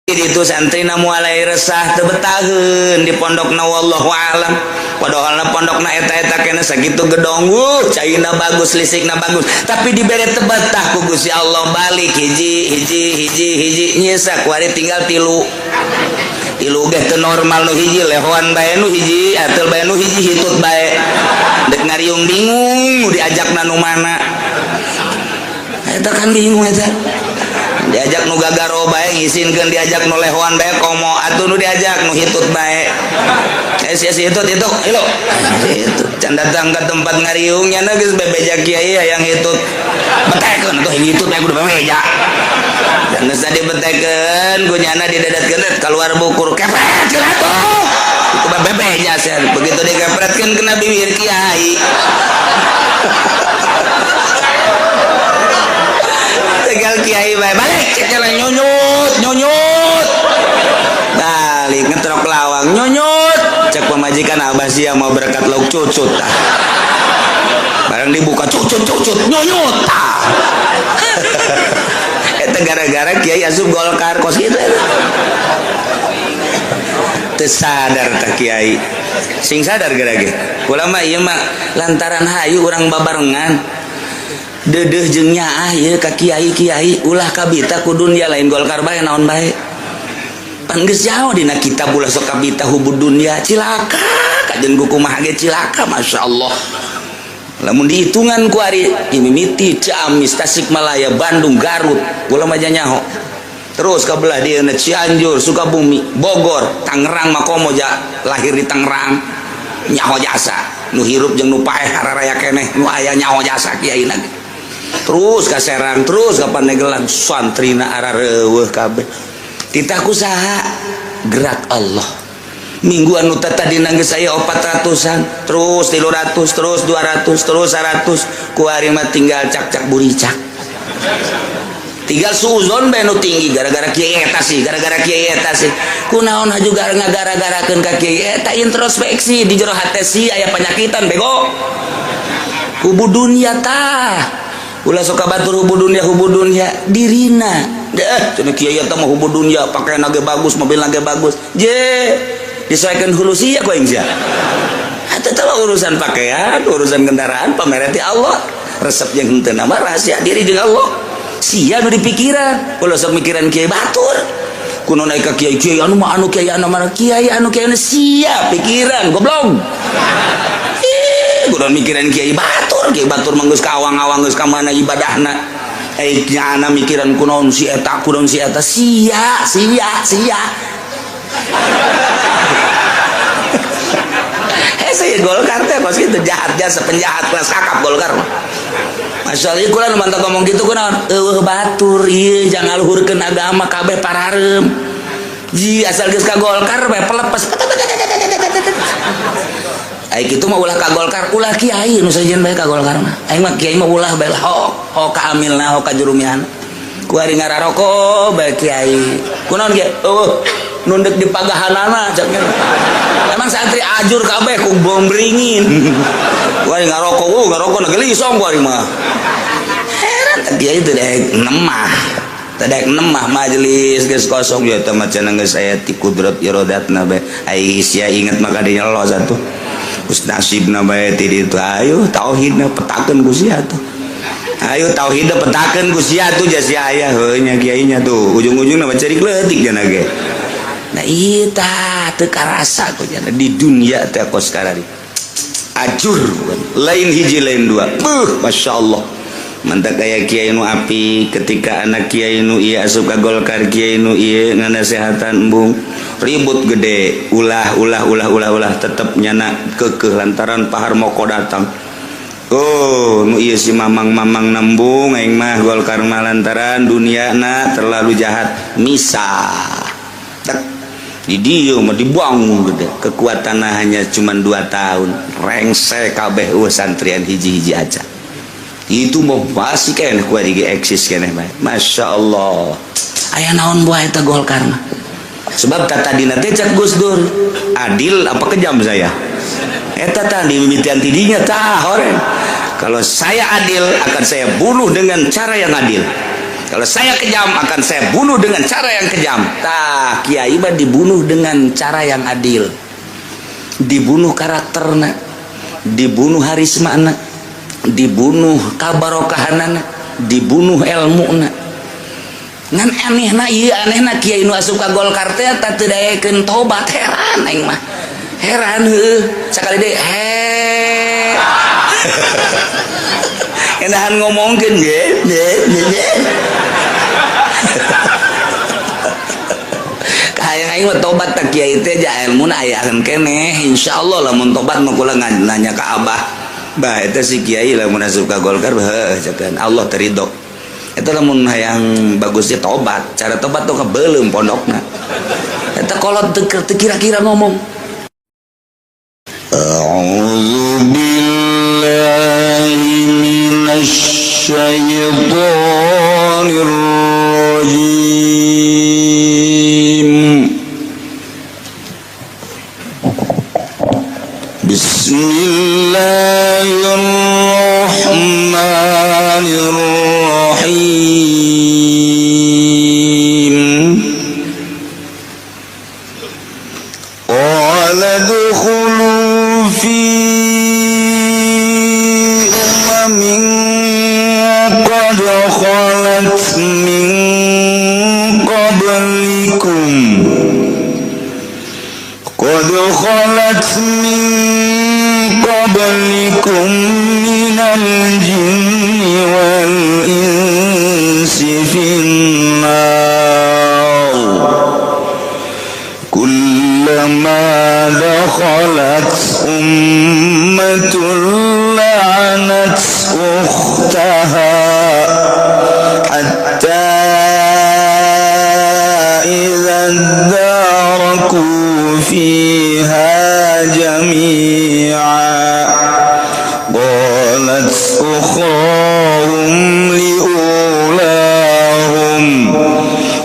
Itu santri na mulai resah, teu betaheun di pondokna, wallahu alam. Padahal na pondokna eta-eta kena sakitu gedong, wuh, caina bagus, listrikna bagus, tapi dibere teu betah ku Gusti Allah. Balik hiji hiji hiji hiji, nyisa kuari tinggal tilu. Tilu ge teu normal, nu hiji lehoan bae, nu hiji atel bae, nu hiji hitut bae. Dek ngariung bingung diajakna nu mana eta, kan bingung eta. Diajak nu gagaro bae ngisinkeun, diajak nu lehoan bae komo atuh, nu diajak nu hitut bae, eh si si hitut itu ilo itu can datang ke tempat ngariung nya geus bebeja kiai hayang hitut, betekeun atuh hitut bae kudu bebeja. Dan geus tadi betekeun ku nyana didedatkeun, keluar bukur kepret cenah atuh itu bebeja sia. Begitu dikepretkeun kena bibir kiai. Tinggal kiai bae balik cek jalan, nyunyut nyunyut, balik ngetrok lawang, nyunyut. Cek pemajikan, "Abah sih yang mau berkat lauk cucut." Ah. Barang dibuka, cucut cucut nyunyut. Ah. Eta gara-gara kiai asup Golkar kos gitu. Teu sadar tak kiai sing sadar gara ge kula mah ieu mah lantaran hayu urang babarengan deudeuh jeung nyaah ieu ka kiai-kiai ulah kabita ku dunya, lain Golkar bae, naon bae. Pan geus jauh dina kitab, ulah sok kabita hubud dunya, cilaka kajen kumaha ge cilaka. Masya Allah, lamun dihitungan ku ari mimiti Ciamis, Tasikmalaya, Bandung, Garut, kula mah nyaho terus ka belah dieu, Cianjur, Sukabumi, Bogor, Tangerang mah komo ja lahir di Tangerang nyaho jasa nu hirup jeung nu paeh hararaya keneh nu aya nyaho jasa kiai lagi. Terus ka Serang, terus ka Pandeglang, santrina arareuweuh kabeh. Titah ku saha? Gerak Allah. Minggu anu tadi geus aya 400-an, terus 300, terus 200, terus 100, ku ari mah tinggal cak-cak buricak, tinggal suuzon bae nu tinggi, gara-gara kiai eta sih, gara-gara kiai eta sih. Kunaon haju ngagara-garakeun ka kiai eta? Introspeksi di jero hate si aya penyakitan bego hubu dunia tah. Ulah sok batur hubu dunia, hubu dunia dirina deh cenah. Kiai eta mah hubu dunia, pakaian ge bagus, mobil ge bagus, je disesuaikan hulu sia ku aing sia. Eta teh urusan pakaian, urusan kendaraan, pamere ti Allah, resep jeung henteu mah rahasia diri jeung Allah. Sia nu dipikiran, ulah sok mikiran kiai batur. Kuno naik ka kiai, kiai anu mah anu, kiai anu mana, kiai anu, kiai anu, sia pikiran goblok. Ih, kudu mikiran kiai batur. Kiai batur mah geus ka awang-awang, geus ka mana ibadahna. Eh, nyana mikiran kunaon si eta, kunaon si eta, sia sia sia. Eh, saya Golkar teh kos kitu, jahat jasa, penjahat kelas kakap Golkar mah. Masya Allah, kula nu mantap ngomong gitu kunaon? Eueuh batur ieu jangan ngaluhurkeun agama kabeh pararem. Ji asal geus ka Golkar bae pelepes. Ai kitu mah ulah ka Golkar, ulah kiai nu sejen bae ka Golkar mah. Aing mah kiai mah ulah bae lah, ho ho ka amilna, ho ka jurumiana. Ku ari ngararoko bae kiai. Kunaon ge? Eueuh nundek di pagahanana cak. Emang santri ajur kabeh ku bom beringin. Ku ari ngarokok, oh ngarokok na gelisong ku ari mah. Heran teh kiai teh daek nemah. Teh daek nemah majelis geus kosong ya teh mah cenah geus aya ti kudrat iradatna bae. Ai sia inget maka dinya lo satu. Geus nasibna bae ti ditu, ayo tauhidna petakeun ku sia tuh. Ayo tauhidna petakeun ku sia tuh, jas sia aya heuh nya kiainya tuh ujung-ujungna mah cerik leutik jana ge. Nah iya tah teu karasa ku jana di dunia teh kos karari. Ajur lain hiji lain dua. Beuh, Masya Allah. Mantap kayak kiai nu api ketika anak kiai nu ieu asup ka Golkar, kiai nu ieu nganasehatan embung ribut gede, ulah ulah ulah ulah ulah, tetep nyana kekeh lantaran Pak Harmoko datang. Oh, nu ieu si mamang-mamang nembung, aing mah Golkar mah lantaran duniana terlalu jahat, misah. Tek. Di dieu mah dibangun gede kekuatan hanya cuma 2 tahun rengse kabeh, eueuh santrian hiji-hiji aja. Itu mau pasti keneh ku ge eksis keneh bae. Masya Allah, aya naon buah eta Golkar mah. Sebab tadi teh cek Gus Dur, adil apa kejam saya eta tah di mimitian tidinya tah horeng. Kalau saya adil akan saya bunuh dengan cara yang adil. Kalau saya kejam, akan saya bunuh dengan cara yang kejam. Tah, kiai mah dibunuh dengan cara yang adil, dibunuh karakterna, dibunuh harismana, dibunuh kabarokahanana, dibunuh ilmuna. Ngan anehna ieu, anehna kiai nu asup ka Golkar teh teu daekeun tobat. Heran aing mah, heran heuh. Sakali deui he enahan ngomongkeun ge ge ge kahayang aing mah tobat tak kiai teh ja ilmuna ayahan keneh, insyaallah lamun tobat mah kula nanya ka Abah, "Bah, eta si kiai lamun asup ka Golkar, heuh cekan Allah terido eta lamun hayang bagusnya tobat, cara tobat tuh kebelum pondokna." Eta kolot teu kira-kira ngomong. A'udzu billahi minasy syaithanir rajim. Bismillahirrahmanirrahim. Qala udkhulu fi umamin qad khalat min qablikum, qad khalat min qablikum minal jinni wal insi finnar, kullama dakhalat ummatun la'anat ukhtaha hatta idza daraku fiha jami'a qalat ukhrahum liulahum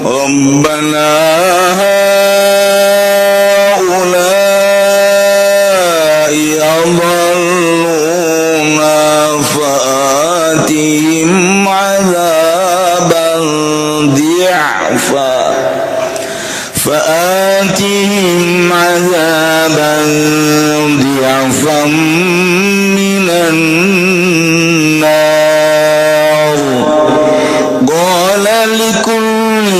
rabbana haula'i adalluna fa'atihim 'adzaban di'fa, فآتهم عذابا ضعفا من النار. قال لكل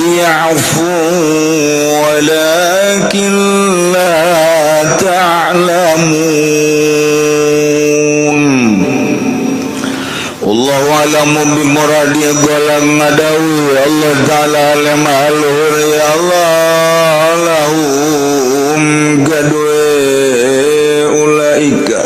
ضعف ولكن لا تعلمون. Allahu a'lamu bimuradi golang ngadawi Allah Ta'ala lema luhur ya Allah lahum kadue ulaika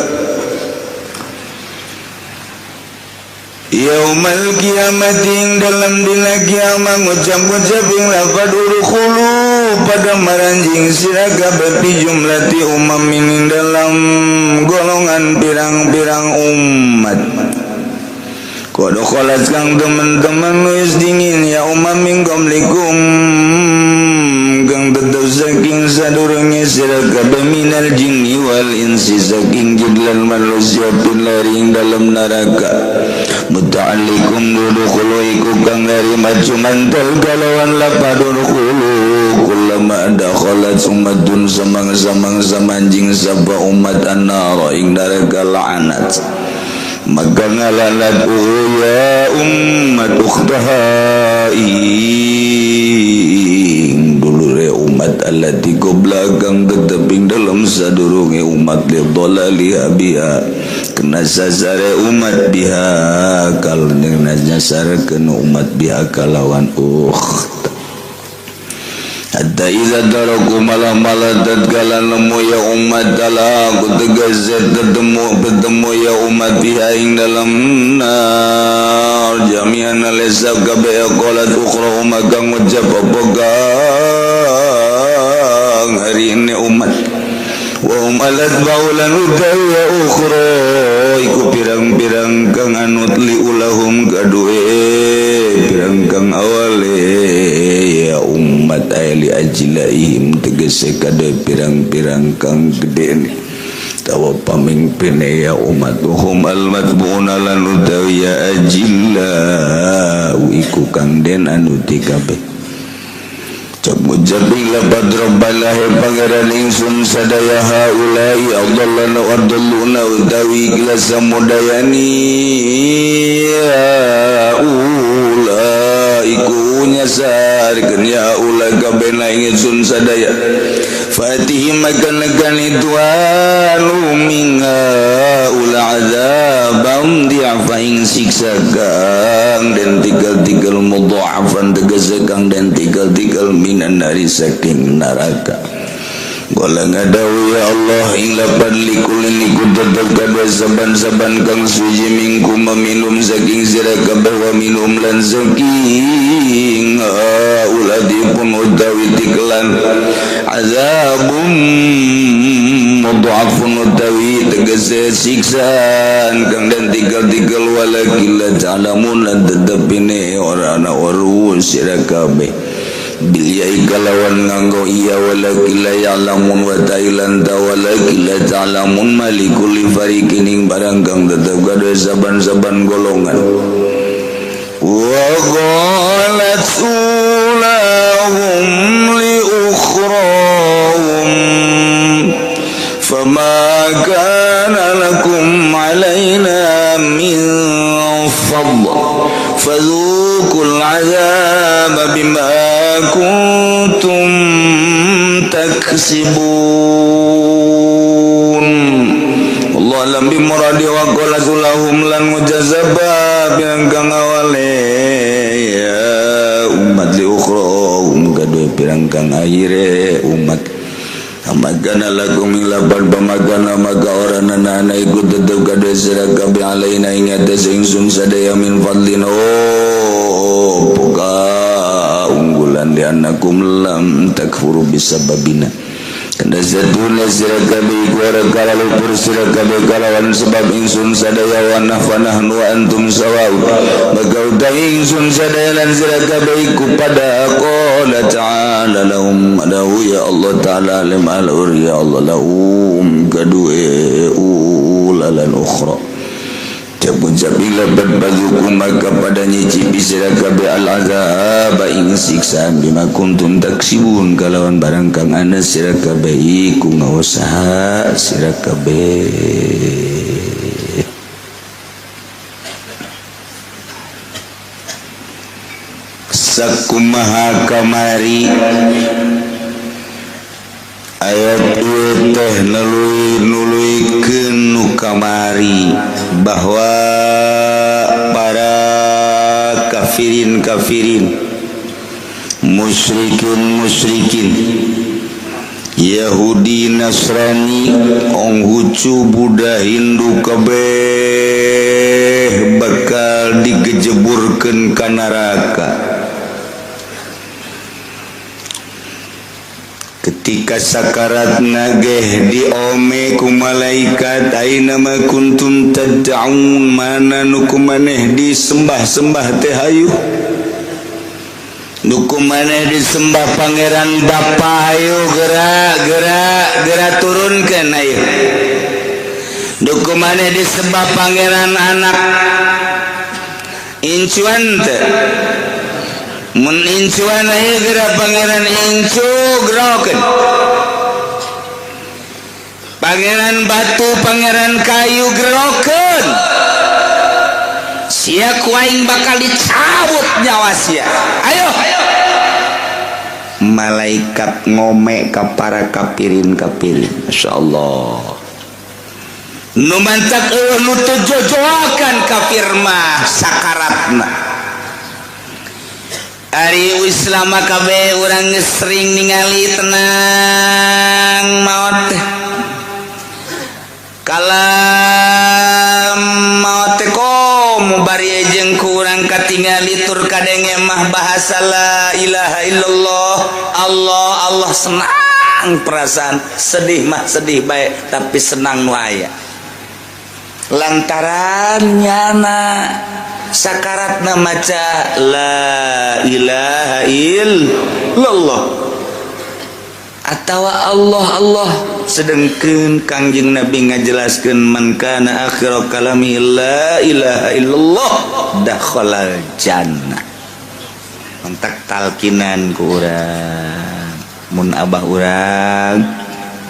yaumal kiamati dalam dina kiamat ngucap-ngucap ing lafad udkhulu pada maranjing sira kabeh fi jumlati umamin dalam golongan pirang-pirang umat. Qad khalat kang teman-teman wis dingin ya umam min qablikum kang tetep saking sadurunge sira kabeh minal jinni wal insi saking jin lan manusia pinlaring dalam neraka muta'allikum dudukhulu iku kang dari macumantel kalawan lapad udkhulu kullama dakhalat ummatun samang-samang samanjing sapa umat an-nar ing neraka la'anat maka ngalalat ya umat ukhtaha ing dulure umat allati qabla kang tetep ing dalam sadurunge umat li dhalaliha biha kena sasare umat biha kal nyasarkeun umat biha kalawan ukht. Hatta iza daraku malah malah tatkala nemu ya umat ala aku tegas tetemu bertemu ya umat biha ing dalam nar jami'an alisa kabeh qalat ukhra maka ngucap apa kang hari ini umat wa hum alat baulan utawi ya ukhra iku pirang-pirang kang anut li ulahum kadue pirang kang awale ya umat ay li ajlaihim tegese kade pirang-pirang kang gede. Tawa pamimpin ya umat hum al-matbu'una lan utawi ya ajilla iku kang den anu kabeh. Cabujabing lapad rabbalahi pangeran ingsun sadaya haulai adallana wa adalluna utawi gila samudayani ya ula iku nyasarkeun ya ula kabehna ingsun sadaya fatihim makan itu anu minga ula azabam di'afa ing siksa kang dan tigal-tigal mudha'afan tegese kang dan tigal-tigal minan nari saking neraka. Wala ngadawu ya Allah ing lapan likulin iku tetep kadua saban-saban kang suci mingkum meminum saking sira kabeh wa minum lan saking uladipun utawi tiklan azabum mudha'afun utawi tegese siksaan kang dan tigal-tigal walakin la ta'lamun lan tetepine ora ana weruh sira kabeh bil kalawan nganggo iya walakin la ya'lamun wa ta'ilan ta walakin la ta'lamun malikul fariqin ing barang kang tetep gaduh saban-saban golongan. Wa qalat ulahum li ukhrahum fama kana lakum alaina min fadl fadhuqul azaba bima kuntum taksibun. Allah alam bimuradi wa qala lahum lan mujazaba pirang kang awale ya umat li ukhrahum kadue pirang kang akhire umat. Amagana lakum ilaban pamagana maka orang nana iku tetep kadue sira kabeh alaina ing atas ingsun sadaya min fadlin oh poka unggulan di anakum lam takfuru bisababina kanda zatuna sira kabeh iku ora kalalupur sira kabeh kalawan sebab ingsun sadaya wa nahfanahnu wa antum sawau maka utawi ingsun sadaya lan sira kabeh iku pada qala ta'ala lahum adahu ya Allah ta'ala lim alur ya Allah lahum kadue ulalan ukhra. Jabila badbadukum maka pada nyicipi sira kabeh al-azab ing siksaan bima kuntum taksibun kalawan barang kang ana sira kabeh iku ngausaha sira kabeh. Sakumaha kamari ayat ieu teh nului-nuluikeun nu kamari bahwa para kafirin-kafirin musyrikin-musyrikin Yahudi Nasrani Konghucu Buddha Hindu kabeh bakal digejeburkeun ka neraka. Ketika sakarat nageh diome ku malaikat aina ma kuntum tad'un mana nu kumaneh disembah-sembah teh hayu nu kumaneh disembah pangeran bapa hayu gerak gerak gerak turunkeun hayu nu kumaneh disembah pangeran anak incuan teh mun incuan ayo gerak pangeran incu gerokeun pangeran batu pangeran kayu gerokeun sia ku aing bakal dicabut nyawa sia ayo malaikat ngome ka para kafirin kafirin masyaallah nu mantak eueuh nu teu jojoakan kafir mah sakaratna. Ari Islam kabeh urang sering ningali tenang maot teh. Kalam maot teh komo bari jeung ku urang katingali tur kadenge mah bahasa la ilaha illallah Allah Allah senang perasaan sedih mah sedih bae tapi senang nu aya lantaran nyana sakaratna maca la ilaha illallah. Atawa Allah Allah, sedengkeun Kangjeng Nabi ngajelaskeun man kana akhir kalami la ilaha illallah dakhalal jannah. Mentak talkinan ku urang mun abah urang,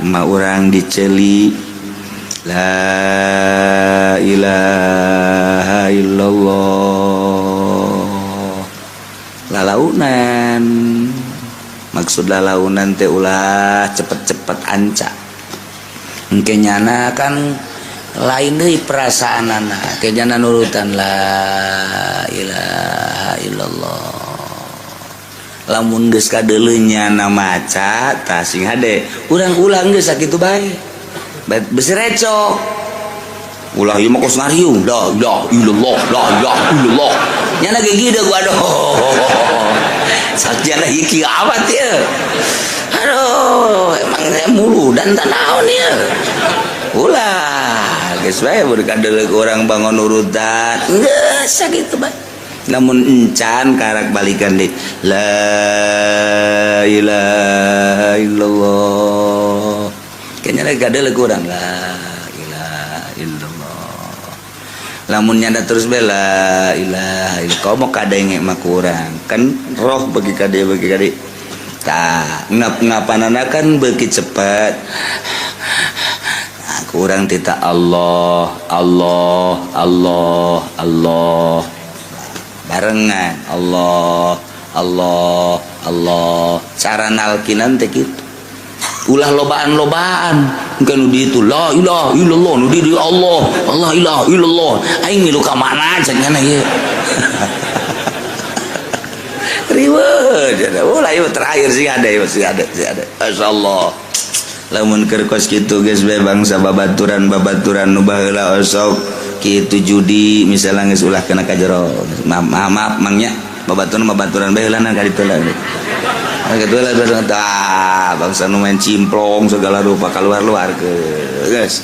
emak urang diceli la ilaha illallah, lalaunan. Maksud lalaunan teh ulah cepet-cepet anca, engke nyana kan lain deui perasaanana, ke nyana nurutan la ilaha illallah. Lamun geus kadeuleu nyana maca tah sing hade urang ulang, geus sakitu bae, besi recok. Ulah ieu mah kos ngariung la ilaha illallah, la ilaha illallah, nyana ge gideg. Waduh, sakjana ieu amat ya. Aduh, emang muludan tah naon ya. Ulah, geus bae kadeuleu urang bangun urutan geus sakitu bae. Namun encan karak balikan di la ilaha illallah, kayaknya lagi kadeuleu kurang la ilaha illallah. Lamun nyanda terus be la ilaha illallah, komo kadenge mah kurang kan roh bagi kade bagi kade tah ngap ngapanana kan beuki cepet. Nah, kurang tita Allah Allah Allah Allah barengan Allah Allah Allah. Cara nalkinan teh kitu, ulah lobaan-lobaan kan nu di itu la ilaha illallah, nu di Allah Allah ilaha illallah, aing milu ka mana cek nyana ieu riweuh. Ulah ieu terakhir sih, ada sih, ada sih, ada. Masyaallah, lamun keur kos kitu geus bae bangsa babaturan babaturan nu baheula osok kitu judi misalnya geus ulah kena ka jero. Maaf, maaf, maaf mangnya, babaturan babaturan bae heula ka ditu lah. Gitu lah, tah bangsa nu main cimplong segala rupa keluar-luar ke geus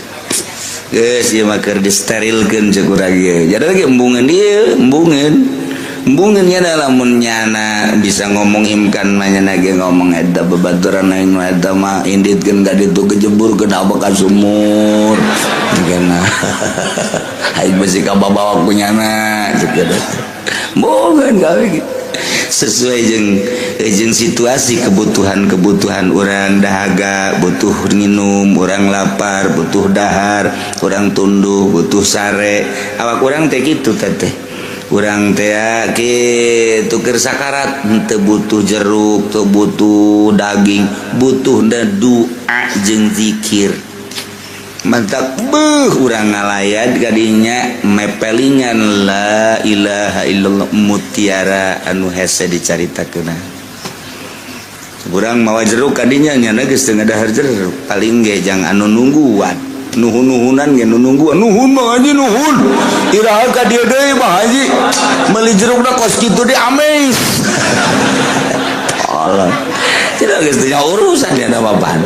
geus ieu mah keur disterilkeun ceuk urang ieu. Jadi lagi embungeun ieu, embungeun embungeun nya. Lamun nyana bisa ngomong imkan mah nyana ge ngomong eta babaturan aing mah eta mah inditkeun ka ditu kejebur kenapa ka sumur kana aing besi kababawa ku nyana ceuk eta. Embungeun gawe gitu sesuai jeung situasi kebutuhan-kebutuhan orang. Dahaga butuh minum, orang lapar butuh dahar, orang tunduh butuh sare. Awak urang teh kitu teh, urang teh kitu keur sakarat teu butuh jeruk, teu butuh daging, butuh doa jeung zikir. Mantap beuh, urang ngalayat kadinya mepelingan la ilaha illallah, mutiara anu hese dicaritakeun. Urang mawa jeruk kadinya, nyana geus teu ngadahar jeruk, paling ge jang anu nungguan, nuhun-nuhunan ge nu nungguan. Nuhun Bang Haji, nuhun, iraha ka dieu deui Bang Haji, meuli jerukna kos kitu di ames. Allah tidak geus teu urusan dia mah pan.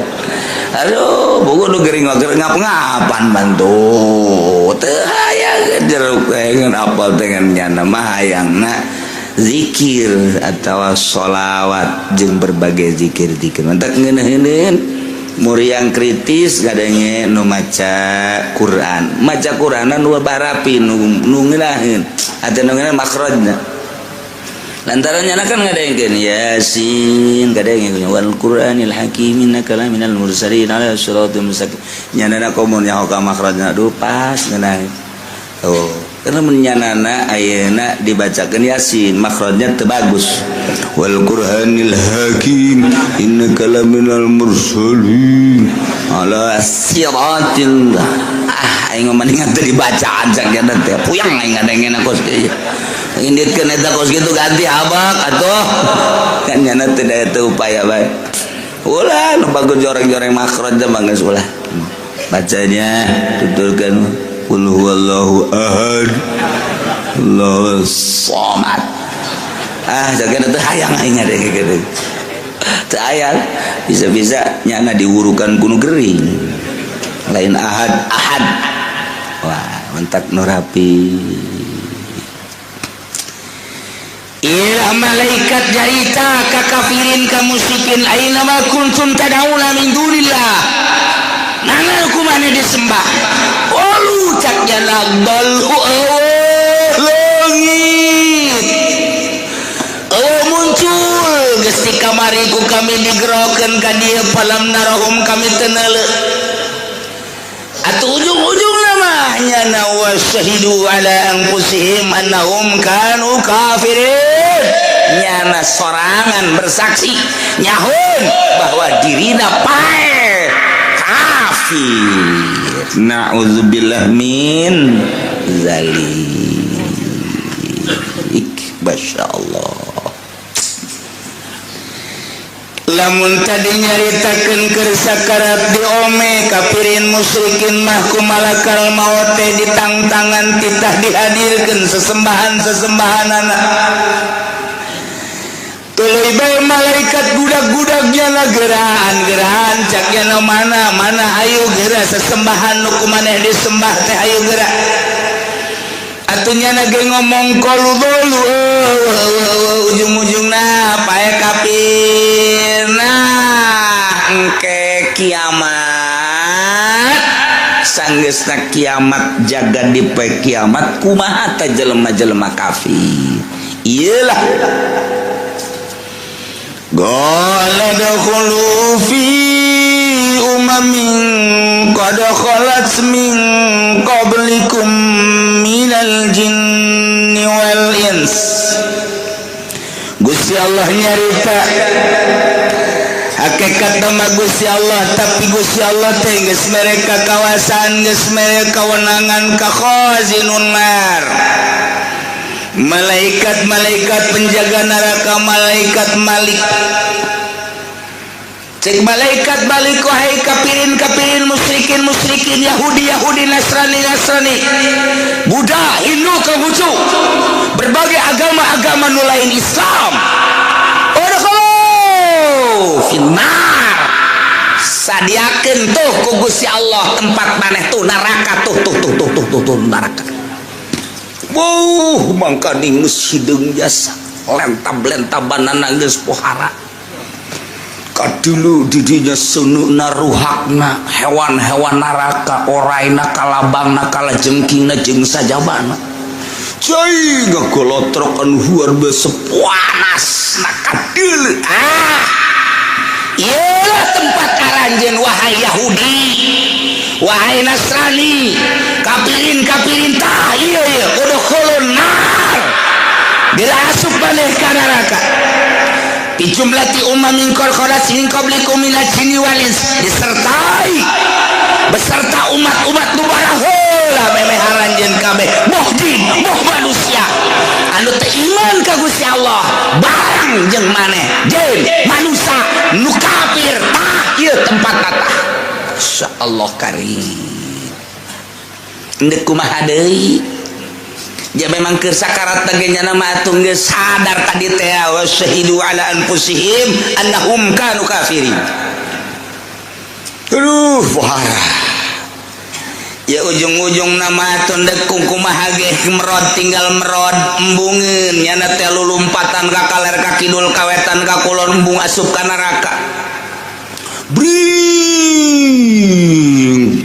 Aduh, buku nu gering gering ngap-ngapan bantu teu hayang jeruk teh ngan apal dengan nyana mah hayangna zikir atau sholawat jeung berbagai zikir-zikir. Mantak ngeunaheun muriang kritis kadenge nu maca Quran, maca Quranan nu barapi nu ngeunaheun atau nu ngeunaheun makhrajna, lantaran nyana kan ngadengkeun Yasin, kadengkeun wal Qur'anil hakim innaka laminal mursalin ala siratal mustaqim, nyanana komo nyaho ka makhrajna. Aduh, pas ngeunaheun. Oh, karena menyanana ayeuna dibacakeun Yasin makhrajnya teu bagus, wal Qur'anil hakim innaka laminal mursalin ala siratil, ah aing mah mendingan teu dibacaan cak teh, puyang aing ngadengkeun kos kieu. Inditkeun eta kos kitu ganti habak atuh kan nyana teu daya teu upaya bae. Ulah nu bagus joreng-joreng makhraj mah geus ulah. Bacanya tuturkan qul huwallahu ahad Allahu samad. Ah, jaga teu hayang aing ngadengkeun, teu hayang. Bisa-bisa nyana diwurukan kuno gering lain ahad ahad. Wah, mentak nu rapi. Ilah malaikat nyarita ka kafirin, ka musyrikin, aina ma kuntum tad'una min dunillah, nana ku maneh disembah? Qalu, cak nyana, dallu, leungit, oh muncul geus ti kamari ku kami digerokeun ka dieu, falam narahum, kami teu neuleu. Atuh ujung-ujung mah nyana wasyahidu ala anfusihim annahum kanu kafirin, nyana sorangan bersaksi nyahun bahwa dirina paeh kafir. Na'udzubillah min zalik. Masya Allah. Lamun tadi nyaritakeun keur sakarat diome kafirin musyrikin mah, ku malakal maut teh ditangtangan, titah dihadirkeun sesembahan-sesembahan anak. Tuluy bae malaikat gudag-gudagnya na gerahan gerahan, cak nya, "Mana mana, ayo geura sesembahan nu ku maneh disembah teh, ayo geura." Atuh nyana ge ngomong qalu dolu, ujung-ujungna pae kafir. Nah, engke kiamat, sanggeusna kiamat jaga di poe kiamat, kumaha ta jelema-jelema kafir? Iyalah. Qala dakhulu fi umamin qad khalat min qablikum minal jinni wal ins. Gusti Allah nyarita hakikat nama Gusti Allah, tapi Gusti Allah teh geus mere kawasan, geus mere kawenangan ka khazinun nar, malaikat-malaikat penjaga neraka, malaikat Malik. Cek malaikat Malik, "Wahai kafirin kafirin, musyrikin musyrikin, Yahudi Yahudi, Nasrani Nasrani, Buddha, Hindu, Konghucu, berbagai agama-agama nu lain Islam, udkhulu finnar." Sadiakeun tuh ku Gusti Allah tempat maneh tuh neraka, tuh tuh tuh tuh tuh tuh, tuh neraka. Wuh, mangkaning geus hideung jasa lentab-lentabanana geus pohara. Kadulu didinya seuneuhna, ruhakna hewan-hewan neraka, oraina, kalabangna, kalajengkingna, jeung sajabana. Cai ngagolotrok anu luar biasa panas na kadeuleu. Ah, iyalah tempat aranjeun, wahai Yahudi, wahai Nasrani, kafirin kafirin, tah iya iya, udkhulun nar, bila asup maneh ka neraka, fi jumlati umamin qad khalat min qablikum minal jinni wal ins, disertai beserta umat-umat nu baraheula memeh aranjeun kabeh, moh jin moh manusia anu teu iman ka Gusti Allah, barang jeung maneh jin manusia nu kafir, tah ieu tempat tah. Insyaallah karim. Endek kumaha deui? Ya memang keur sakarat teh nyana mah atuh geus sadar tadi teh, wa syahidu ala anfusihim annahum kanu kafirin. Aduh, pohara. Ya ujung-ujung nama atuh ndek kumaha ge merod, tinggal merod embungeun nyana teh, lulumpatan ka kaler, ka kidul, ka wetan, ka kulon, embung asup ka neraka. Bring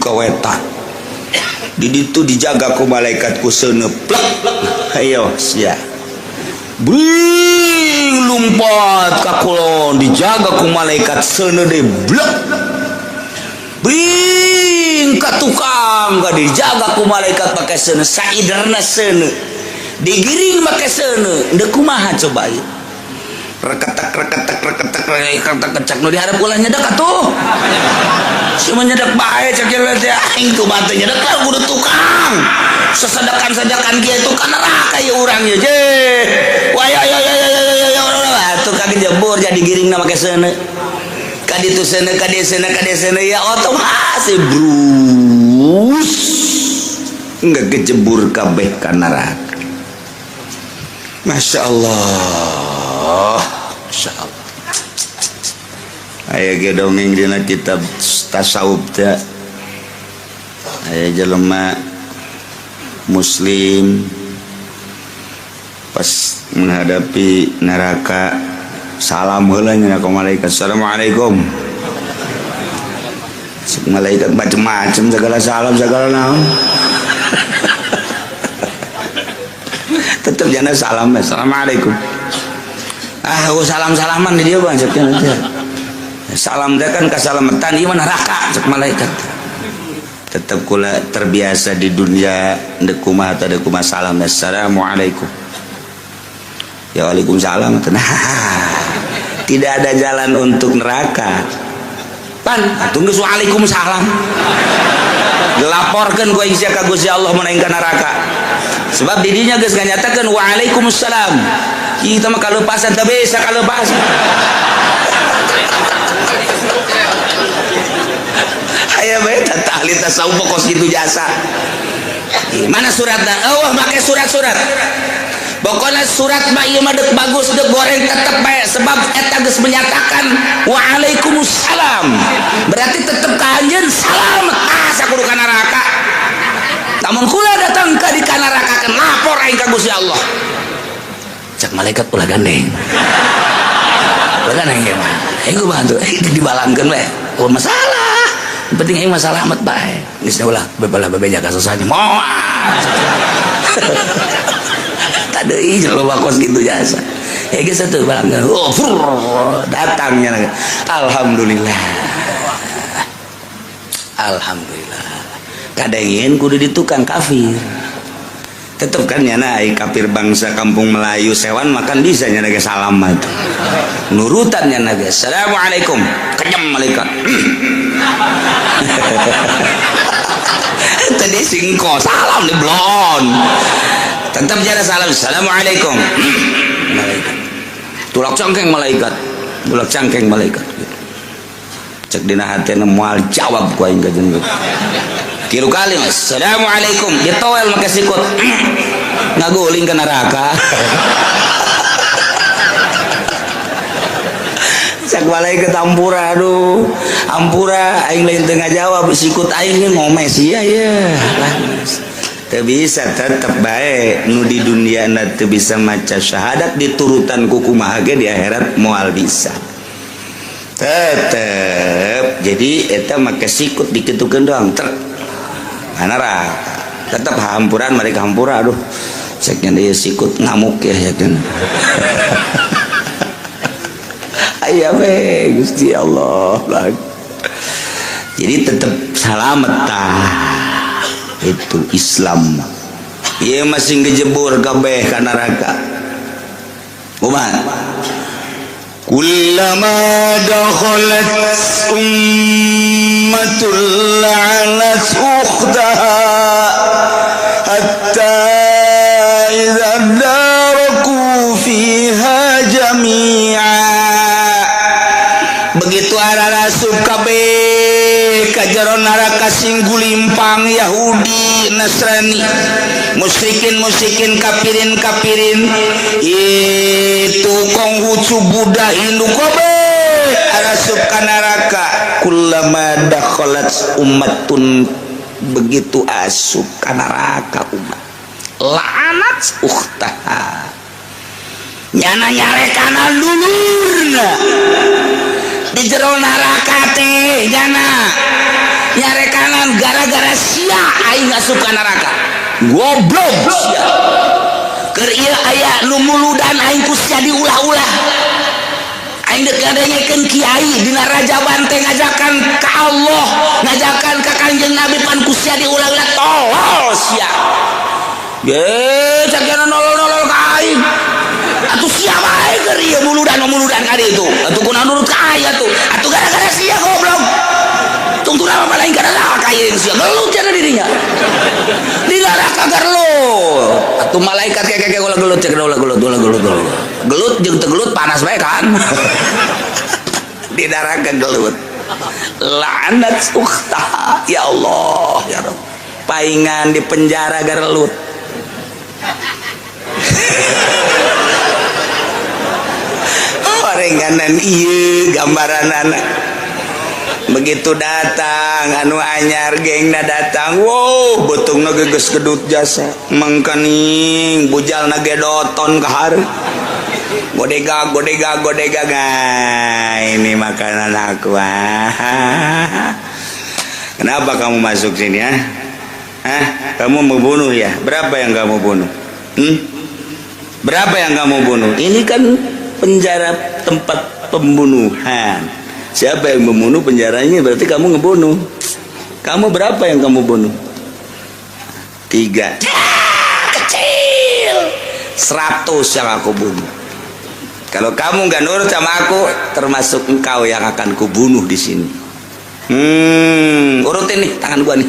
ka wetan, di ditu dijaga ku malaikat ku seuneu, plek, ayo sia. Bring lumpat ka kulon, dijaga ku malaikat seuneu deui, blek. Bring ka tukang, gak dijaga ku malaikat pakai seuneu, saiderna seuneu, digiring make seuneu. Ndek kumaha coba ieu? Reketek reketek reketek reketek kecak nu diharap ulah nyedak atuh. Cuma nyedak bae, cek teh, aing kumaha teh nyedak lah, kudu tukang. Sesedakan-sedakan kieu itu kan neraka ya urang ya je. Wah ya ya ya ya ya ya atuh kaki jebur jadi giringna make seuneu. Ka ditu seuneu, ka dieu seuneu, ka dieu seuneu, ya otomatis brus enggak kejebur kabeh ka neraka. Masya Allah, Masya Allah. Aya ge dongeng dina kitab tasawuf teh, aya jelema muslim pas Menghadapi neraka salam heula nya ka malaikat. Assalamualaikum. Malaikat macem-macem segala salam segala naon. Tetep jana salam, assalamualaikum. Ah, salam-salaman di dia bang, salam teh kan kasalamatan ieu mah neraka cek malaikat. Tetep kula terbiasa di dunia deuk kumaha teh deuk kumaha salam, assalamualaikum. Ya waalaikumsalam. Nah, tidak ada jalan untuk neraka. Pan, tunggu waalaikumsalam. Dilaporkeun ku sia ka Gusti Allah mun aing ka neraka. Sebab didinya geus nganyatakeun waalaikumsalam. Kita mah kalepasan teu bisa kalepasan. Aya bae tah ahli tasawuf kos kitu jasa. Mana suratna? Eueuh make surat-surat. Pokoknya surat mah ieu mah deuk bagus deuk goreng tetep bae sebab eta geus menyatakan waalaikumsalam. Berarti tetep ka anjeun salamet. Ah sakudu ka neraka. Lamun kula datang ka di ka neraka kan lapor aing ka Gusti Allah. Cek malaikat ulah gandeng. Ulah gandeng ieu mah. Aing bantu dibalangkeun we. Oh masalah. Yang penting aing mah salamet bae. Geus ulah bebalah bebeja ka susahnya. Moal. Tadi loba kos gitu jasa. Ya geus atuh balangkeun. Oh, datangnya. Alhamdulillah. Alhamdulillah. Kadangin kudu di tukang kafir. Tetep kan nyana ai kafir bangsa kampung Melayu sewan makan bisa nyana ge salam mah tuh. Nurutan nyana ge. Assalamualaikum. Kenyam malaikat. Tadi singko salam di blon. Tetap jara salam. Assalamualaikum. Malaikat. Tulak cangkeng malaikat. Tulak cangkeng malaikat. Cek dina hatena moal jawab ku aing ka jeung. Tilu kali assalamualaikum. Ditoel make sikut. Ngaguling ke neraka. Cek malaikat ampura aduh. Ampura aing lain teu ngajawab sikut aing ge ngomes ieu ya. Lah teu bisa tetep bae nu di dunia na teu bisa maca syahadat diturutan ku kumaha ge di akhirat moal bisa. Tetep jadi eta make sikut dikitukeun doang trek. Neraka. Tetep hampuran mereka hampura aduh. Ceknya dia sikut ngamuk ya yakin. Aya we Gusti Allah. Jadi tetep salamet tah. Itu Islam. Ieu masih ngejebur kabeh ka neraka. Kumaha? Kullama dakhalat ummatul la'anat ukhtaha hatta idza daraku fiha jami'a. Begitu ararasup kabeh ka jero neraka sing gulimpang Yahudi, Nasrani, musyrikin musyrikin, kafirin kafirin, itu Konghucu, Buddha, Hindu kabeh arasup ka neraka. Kullama dakhalat ummatun, begitu asup ka neraka umat la'anat ukhtaha, nyana nyarekana dulurna di jero neraka teh, nyana nyarekanan gara-gara sia aing asup ka neraka, goblok sia. Keur ieu aya nu muludan aing ku sia diulah-ulah. Aing deuk ngadengekeun kiai dina Rajaban teh ngajakan ka Allah, ngajakan ka Kanjeng Nabi, pan ku sia diulah-ulah, tolol sia. Ge cak nolol-nolol ka aing. Atuh sia bae keur ieu muludan ka ditu. Atuh kunaon nurut ka aing atuh. Atuh gara-gara sia goblok. Tungtung apa lain kada neraka ieu sia gelut cenah dirinya. Di neraka gelut. Atuh malaikat keke ulah gelut cek ulah gelut ulah gelut ulah. Gelut jeung teu gelut panas bae kan. Di neraka gelut. Laknat ukhtaha ya Allah ya Rabb. Paingan di penjara gelut. Orenganan ieu gambaran anak. Begitu datang anu anyar, gengna datang, wow, beuteungna geus gedut jasa, mangkaning bujalna ge doton ka hareup. Godega godega godega. Nah, ini makanan aku, ah. Kenapa kamu masuk sini, ya? Hah? Kamu membunuh ya? Berapa yang kamu bunuh? Hmm? Berapa yang kamu bunuh? Ini kan penjara, tempat pembunuhan. Siapa yang membunuh penjaranya, berarti kamu ngebunuh. Kamu berapa yang kamu bunuh? Tiga. Ya, kecil. 100 yang aku bunuh. Kalau kamu nggak nurut sama aku, termasuk engkau yang akan kubunuh di sini. Urutin nih tangan gua nih.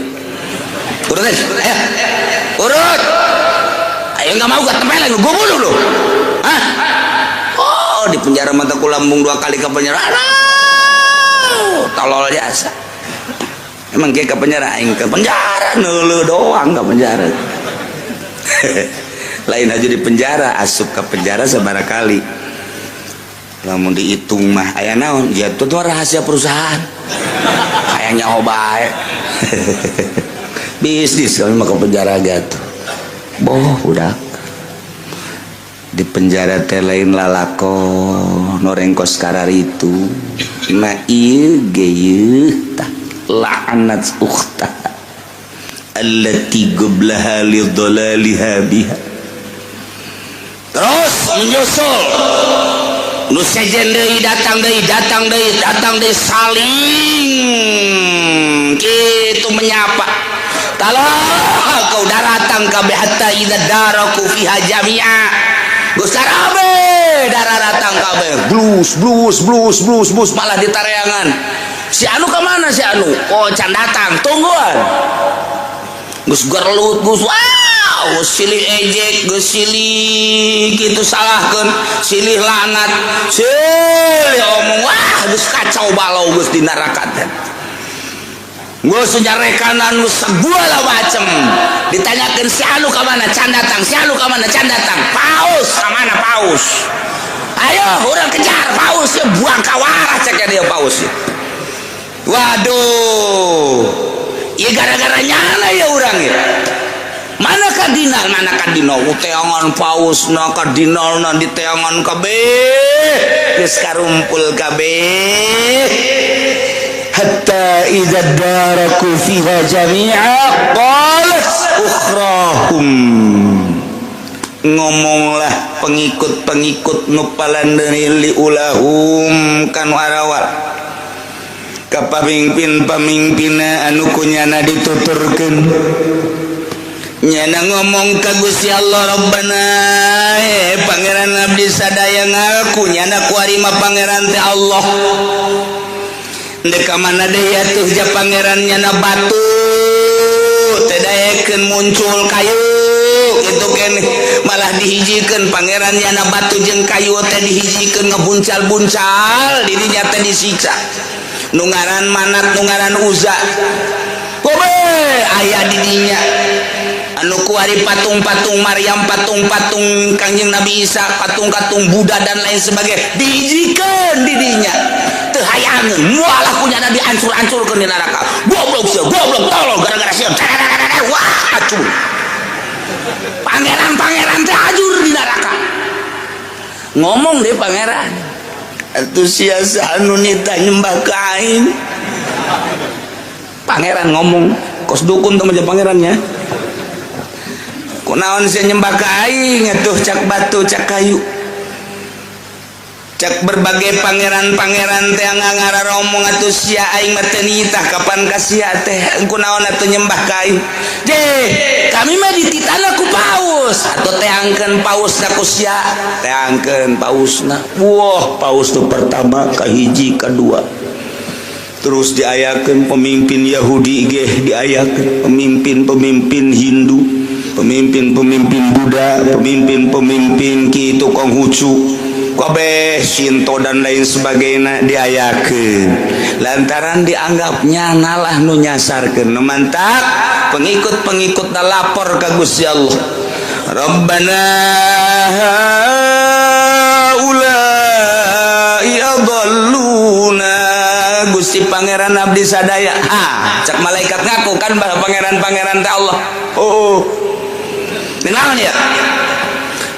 Urutin, ayo. Urut. Ayo, nggak mau gua tempelin, gua bunuh lu. Hah? Oh, di penjara mata kulambung dua kali ke penjara. Aduh, tolol jasa. Emang kayak ke penjara, aing ke penjara nulu doang ke penjara. Lain aja di penjara, asup ke penjara sabaraha kali. Lamun dihitung mah aya naon? Ya itu tuh rahasia perusahaan. Kayaknya oh baik. Bisnis kami mah ke penjara gitu. Boh, udah di penjara teh lain lalako noreng kos kararitu. Nah, ieu ge ieu tah la'anat ukhta allati qablaha li dhalaliha biha. Terus menyusul nu sejen deui, datang deui, datang deui, datang deui, saling kitu menyapa. Talah kau daratang kabeh, hatta idza daraku fiha jami'a. Geus kabeh daratang kabeh, blus blus blus blus blus, malah ditareangan. Si anu ka mana, si anu? Oh, can datang, tungguan. Geus gerlut, geus wow, geus silih ejek, geus silih kitu salahkeun, silih laknat, silih omong, wah, geus kacau balau geus di neraka teh. Geus nyarekanan, geus segala macem. Ditanyakeun, si anu ka mana? Can datang. Si anu ka mana? Can datang. Paus ka mana, paus? Ayo urang kejar paus ya, buang kawarah cek dia paus ya. Waduh, ya gara-gara nyana ya urang ya. Mana kardinal, mana kardinal? Teangan paus na, kardinal na diteangan kabeh, geus karumpul kabeh. Hatta idza daraku fiha jami'a qalat ukhrahum, ngomonglah pengikut-pengikut nu palandeuri, liulahum kanu arawal, ka pamimpin-pamimpinna anu kunyana dituturkeun. Nyana ngomong ka Gusti Allah, Rabbana, eh Pangeran, abdi sadaya ngaku nyana kuari mah Pangeran teh Allah. Ndek ka mana deui atuh ja Pangeran? Nyana batu teh daekeun muncul kayu kitu keneh, malah dihijikeun Pangeran. Nyana batu jeung kayu teh dihijikeun, ngebuncal-buncal di dinya teh, disiksa nu ngaran Manat, nu ngaran Uza. Kobe aya di dinya anu kuari patung-patung Maryam, patung-patung Kangjeng Nabi Isa, patung-patung Buddha dan lain sebagainya dihijikeun di dinya, teu hayangeun. Mualah punya Nabi ancur-ancurkeun di neraka. Goblok sia, goblok, tolol, gara-gara sia. Wah, acur pangeran-pangeran teh ajur di neraka. Ngomong deh pangeran, atuh sia anu nita nyembah ka aing. Pangeran ngomong kos dukun tuh aja pangerannya. Kunaon sia nyembah ka aing atuh? Cak batu, cak kayu, cak berbagai pangeran-pangeran teh ngararomong, atuh sia aing mah teu nitah kapan ka sia teh, kunaon atuh nyembah ka aing? Je kami mah dititahna ku paus. Atuh teangkeun pausna ku sia, teangkeun pausna. Wah, paus nu pertama, kahiji, kadua, terus diayakeun pemimpin Yahudi ge, diayakeun pemimpin-pemimpin Hindu, pemimpin-pemimpin Buddha, pemimpin-pemimpin kitu Konghucu kabeh, Shinto dan lain sebagainya diayakeun lantaran dianggapnya ngalah nu nyasarkeun. Nu mantak pengikut-pengikut lapor ka Gusti Allah, Rabbana haula'i adalluna. Gusti Pangeran abdi sadaya. Ha, cak malaikat ngaku kan bahwa pangeran-pangeran teh Allah. Oh, naon ya?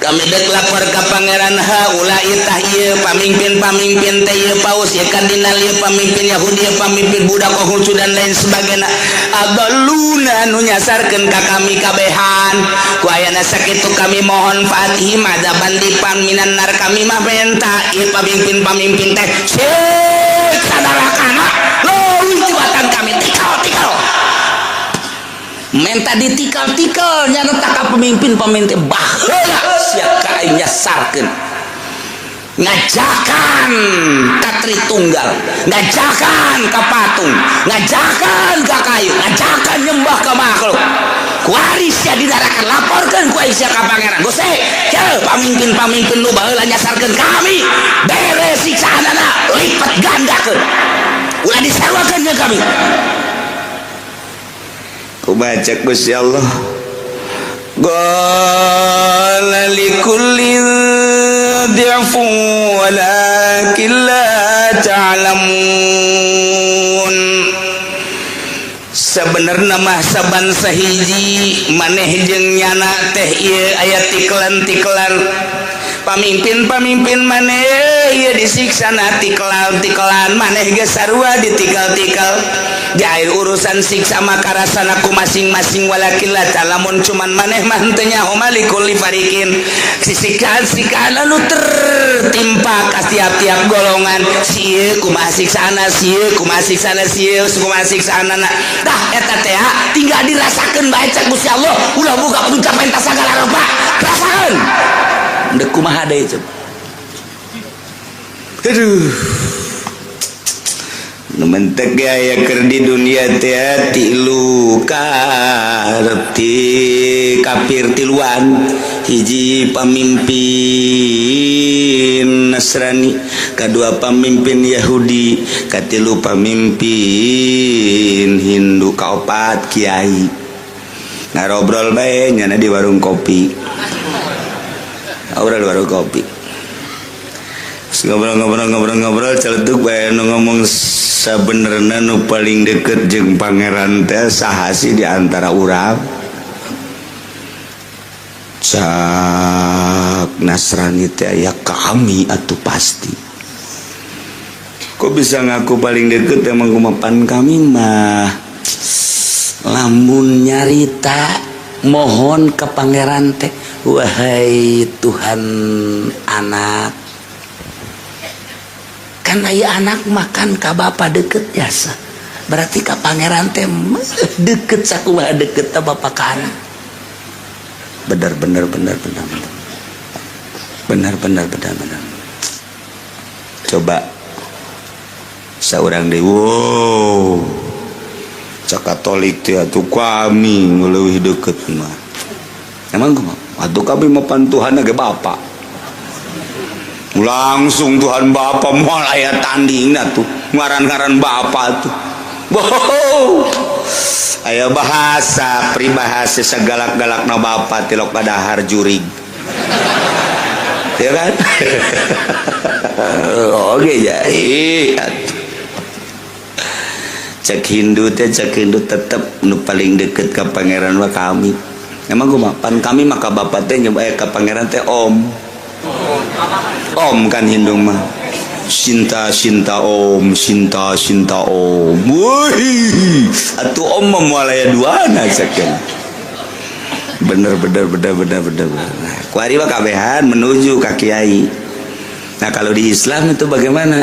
Kami dek lapor ke pangeran, haula tah ieu pamimpin-pamimpin teh, ieu paus, ieu kardinal, ieu pamimpin Yahudi, ieu pamimpin budak Konghucu dan lain sebagainya, adalluna nu nyasarkeun ka kami kabehan. Ku ayana sakitu kami mohon fa'atihim adzaban dhi'fan minan nar. Kami mah menta ieu pamimpin-pamimpin teh siksa narakana leuwih tibatan kami. Tikal-tikal, menta ditikal-tikal nyata ka pemimpin-pemimpin. Baheula sia ka aing nyasarkeun, ngajakan ka Tritunggal, ngajakan ka patung, ngajakan ka kayu, ngajakan nyembah ka makhluk. Kuari sia didarakan, laporkeun ku aing sia ka pangeran. Gusti, pamimpin-pamimpin nu baheula nyasarkeun kami, bere siksaanana lipat gandakeun, ulah disaruakeun jeung kami. Kumaha cek Gusti Allah? Qala likullin dhi'fun walakin la ta'lamun. Sebenarnya mah saban sahiji maneh jeung nyana teh ieu aya tiklan-tiklan pamimpin-pamimpin maneh ieu disiksa na tiklan-tiklan maneh geus sarua ditikal-tikal. Jair urusan siksa maka rasana ku masing-masing, walakin la ta'lamun, cuman maneh mah henteu nyaho. Likulli fariqin, siksikaan-sikaan anu tertimpa ka tiap-tiap golongan, sieu kumaha siksaana, sieu kumaha siksaana, sieu kumaha siksaana. Dah eta teh tinggal dirasakeun bae cek Gusti Allah. Ulah buka puncak menta sagala rupa, rasakeun dek kumaha deui coba. Aduh, nu mentek ge aya keur di dunia teh tilu karep ti kafir tiluan: hiji pamimpin Nasrani, kedua pamimpin Yahudi, katilu pamimpin Hindu, kaopat kiai. Ngarobrol bae nyana di warung kopi, ngobrol di warung kopi, ngobrol-ngobrol-ngobrol-ngobrol, celetuk bae nu ngomong, "Sabenerna nu paling deket jeung pangeran teh saha sih di antara urang?" Cak Nasrani teh, "Ya kami atuh pasti. Kok bisa ngaku paling deket? Emang kumapan kami mah lamun nyarita mohon ke pangeran teh, 'Wahai Tuhan anak,' kan aya anak makan ka bapak deket jasa, berarti ka pangeran teh deket sakumaha deket ta bapak ka anak." Benar benar benar benar benar benar benar benar benar. Coba seorang deh, wow, cak Katolik teh, "Atuh kami leuwih deket mah." "Emang kumaha?" "Atuh kami mah pan Tuhan ge bapak langsung, Tuhan Bapak." Moal aya tanding tuh ngaran-ngaran Bapak tuh. Wow, aya bahasa peribahasa, segalak-galak na bapak tilok padahar jurig, ya kan? Oke, jadi cek Hindu teh, cek Hindu tetep nu paling deket ke pangeran mah kami. "Emang gua mah pan kami maka bapak teh nyoba ke pangeran teh om om." Kan Hindu mah cinta cinta om, cinta cinta om. Wih, atuh om mah moal aya duana sakeun. Bener bener bener bener bener bener. Kuari mah kabehan menuju ka kiai. Nah, kalau di Islam itu bagaimana?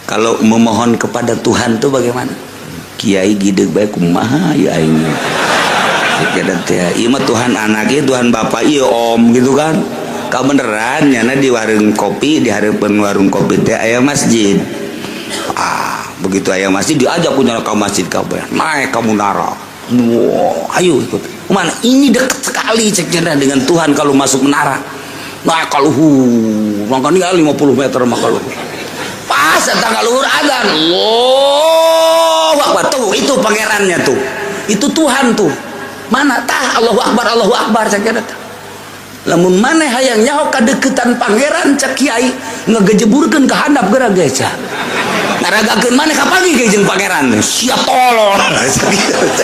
Kalau memohon kepada Tuhan tuh bagaimana? Kiai gideg bae, "Kumaha ya aing teh? Ieu mah Tuhan anak, ieu Tuhan bapak, ieu om," gitu kan. Kau beneran nyana di warung kopi, di hareupeun warung kopi teh aya masjid. Ah, begitu aya masjid diajak punya ke masjid kabeh, naik ke menara. Wow, ayo ikut. Mana ini dekat sekali cek dengan Tuhan kalau masuk menara. Naik kalau hu makanya 50 meter mah. Kalau pas datang luhur adzan, Allahu Akbar, tuh itu pangerannya tuh, itu Tuhan tuh. Mana tah? Allahu Akbar, Allahu Akbar cek. Lamun maneh hayang nyaho kadeketan pangeran, cek kiai, ngegejeburkeun ka handap geura geca. Ngaragakeun maneh kapanggih ge jeung pangeran. Siap tolol.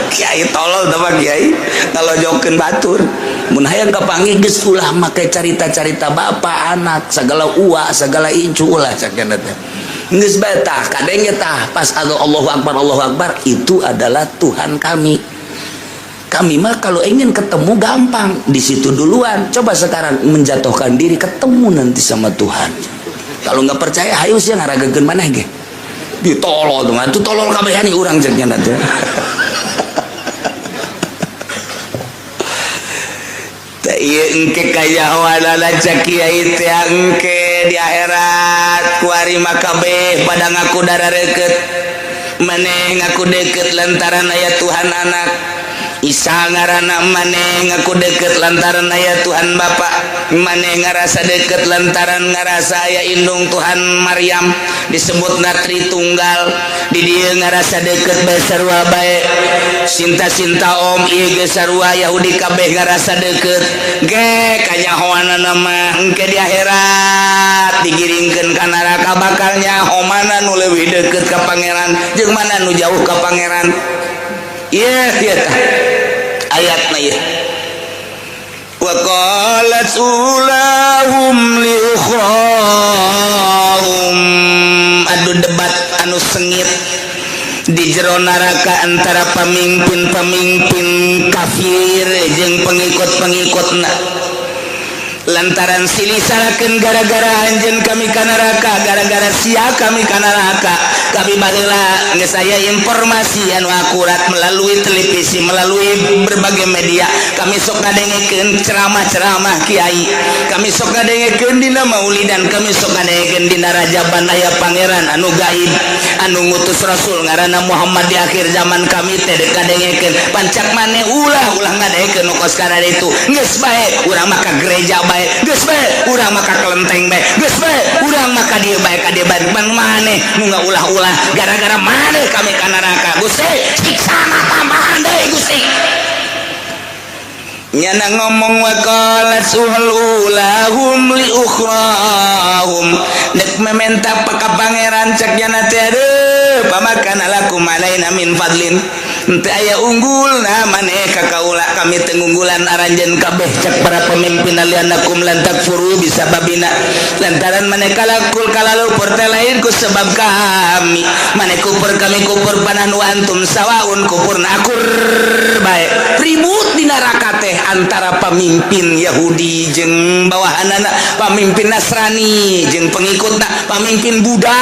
Kiai tolol teh mah kiai ngalojokeun batur. Mun hayang kapanggih geus ulah make carita-carita bapak anak segala uwa segala incu ulah cakena teh. Geus bae tah kadenge tah pas Allahu Akbar, Allahu Akbar, itu adalah Tuhan kami. Kami mah kalau ingin ketemu gampang di situ duluan. Coba sekarang menjatuhkan diri, ketemu nanti sama Tuhan. Kalau nggak percaya, hayu sih ngaragakeun maneh ge. Ditolol tuh, itu tolol kabehan urang ceknya nanti. Iya, engke kanyahoanana cak kiai teh engke di akhirat kuari mah kabeh pada ngaku darah deket. Maneh ngaku deket lantaran aya Tuhan anak Isa ngaranna, maneh ngaku deket lantaran aya Tuhan Bapak, maneh ngarasa deket lantaran ngarasa aya indung Tuhan Maryam, disebut natri tunggal. Di dieu ngarasa deket bae, sarua bae. Sinta-sinta om ieu geus sarua, Yahudi kabeh ngarasa deket ge. Kanyahoanana mah engke di akhirat digiringkeun ka neraka bakal nyaho mana nu leuwih deket ka pangeran jeung mana nu jauh ka pangeran. Iya, iya tah. Ayatna ieu. Wa qalat ulahum li ukhrahum, adu debat anu sengit di jero neraka antara pemimpin-pemimpin kafir jeung pengikut-pengikutna lantaran silih salakeun, gara-gara anjeun kami ka neraka, gara-gara sia kami ka neraka. Kami baheula geus aya informasi anu akurat melalui televisi, melalui berbagai media. Kami sok ngadengekeun ceramah-ceramah kiai, kami sok ngadengekeun dina maulidan, kami sok ngadengekeun dina rajaban aya pangeran anu gaib anu ngutus rasul ngaranna Muhammad di akhir zaman. Kami teh kadengekeun. Pancak maneh ulah ulah ngadengekeun nu kos kana itu. Geus bae urang mah ka gereja bae, geus bae urang mah ka kelenteng bae, geus bae urang mah ka dieu bae, ka dieu bae. Ban maneh nu ulah-ulah, gara-gara maneh kami ka neraka. Gusti, siksana tambahan deui, Gusti. Nyana ngomong wa qalat ulahum li ukhrahum, nek mementa ka pangeran, cek nyana teh, aduh, pamakana lakum alaina min fadlin, henteu aya unggul nah maneh ka kaula, kami teu ngunggulan aranjeun kabeh. Cek para pemimpin, lianakum lan takfuru bisa babina, lantaran maneh kalakul kalalupur teh lain ku sebab kami. Maneh kupur, kami kupur, pananu antum sawaun, kupurna akur bae. Ribut di neraka teh antara pemimpin Yahudi jeung bawahanana, pemimpin Nasrani jeung pengikutna, pemimpin Buddha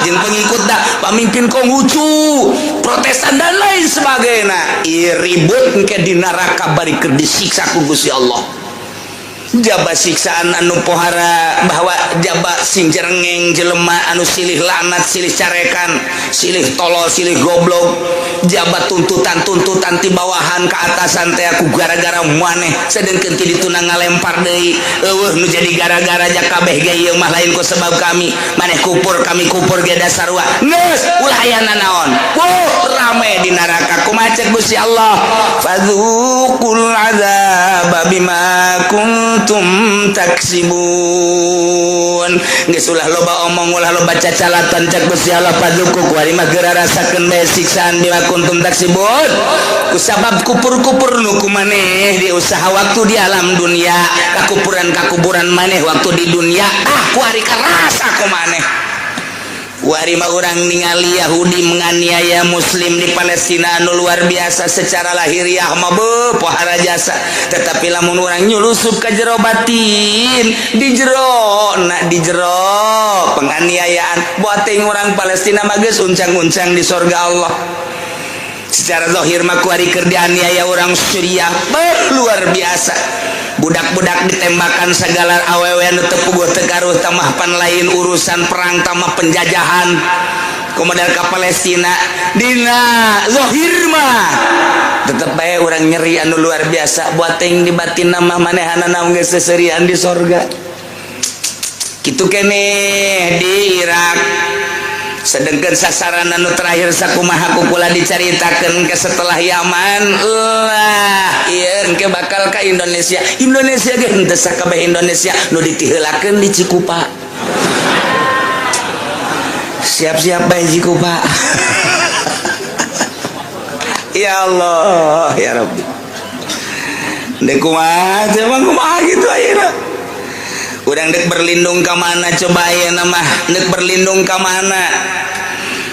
jeung pengikutna, pemimpin Konghucu, Protestan, dan lain sebagainya. Ieu ribut engke di neraka bari keur disiksa ku Gusti Allah. Jaba siksaan anu pohara bahwa jaba sing jerengeng jelema anu silih laknat, silih carekan, silih tolol, silih goblok. Jaba tuntutan-tuntutan ti bawahan ke atasan teh, aku gara-gara maneh, sedengkeun ti dituna ngalempar deui, eueuh nu jadi gara-gara ja kabeh ge ieu mah lain ku sebab kami. Maneh kupur, kami kupur ge da sarua. Geus ulah aya nanaon. Wuh, rame di neraka. Kumaha cek Gusti Allah? Fadzuqul azaba bima kuntum taksibun. Geus ulah loba omong, ulah loba cacalatan, cek Gusti Allah. Fadzuqu, kuari mah geura rasakeun bae siksaan, bima kuntum taksibun, kusabab kupur-kupur nu ku maneh di usaha waktu di alam dunia, kakupuran kakupuran maneh waktu di dunia. Ah, kuari karasa ku maneh. Kuari mah urang ningali Yahudi menganiaya Muslim di Palestina anu luar biasa. Secara lahiriah mah beuh pohara jasa, tetapi lamun urang nyulusup ka jero batin, di jero na, di jero penganiayaan buat orang Palestina mah geus uncang-uncang di sorga Allah. Secara zahir mah kuari keur dianiaya orang Suriah, beuh, luar biasa, budak-budak ditembakan segala, awewe anu teu puguh teu garuh tamah pan lain urusan perang tamah penjajahan kemudian ke Palestina. Dina zahir mah tetep bae urang nyeri anu luar biasa, buat ting di batin mah manehanana geus seserian di sorga. Kitu keneh di Irak. Sedangkan sasaran anu terakhir sakumaha ku kula dicaritakeun ke setelah Yaman lah, ieu engke bakal ka Indonesia. Indonesia ge henteu sakabeh Indonesia, nu ditiheulakeun di Cikupa. Siap-siap bae jiku, Pak. Ya Allah, ya Rabbi. Dek kumaha, emang kumaha gitu ayeuna? Urang dek berlindung ka mana coba ayeuna mah? Dek berlindung ka mana?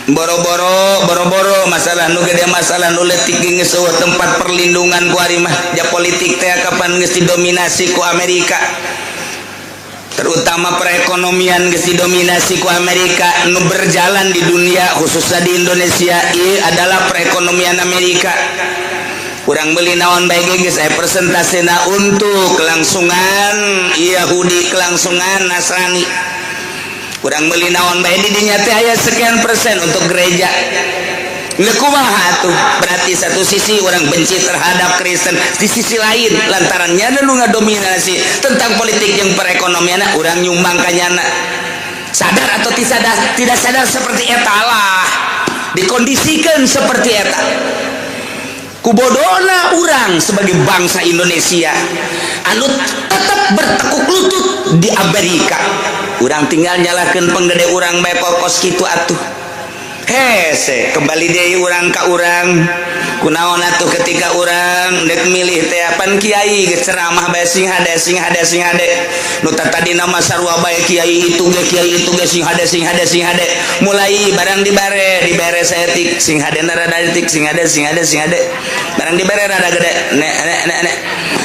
Boro-boro, boro-boro masalah nu gede, masalah nu leutik geus euweuh tempat perlindungan ku ari mah. Ja politik teh kapan geus didominasi ku Amerika, terutama perekonomian geus didominasi ku Amerika. Nu berjalan di dunia, khususnya di Indonesia, ieu adalah perekonomian Amerika. Kurang beli naon bae geus aya persentasena untuk kelangsungan Yahudi, kelangsungan Nasrani. Kurang beli naon bae di dinya teh aya sekian persen untuk gereja. Nggak, kumaha tuh? Berarti satu sisi orang benci terhadap Kristen, di sisi lain lantarannya ada nu ngadominasi tentang politik yang perekonomian, orang nyumbang kanyana. Sadar atau tidak sadar, tidak sadar seperti eta lah dikondisikan seperti eta. Kubodona urang sebagai bangsa Indonesia anu tetap bertekuk lutut di Amerika, urang tinggal nyalahkan penggede urang bae kos kitu atuh. Hese kembali deui urang ka urang. Kunaon atuh ketika urang dek milih teh, pan kiai geus ceramah bae sing hade, sing hade, sing hade. Nu tadi nama sarua bae, kiai itu ge, kiai itu ge, sing hade, sing hade, sing hade. Mulai barang dibere, dibere saeutik, sing hade rada etik, sing hade, sing hade, sing hade. Barang dibere rada gede, nek nek nek nek.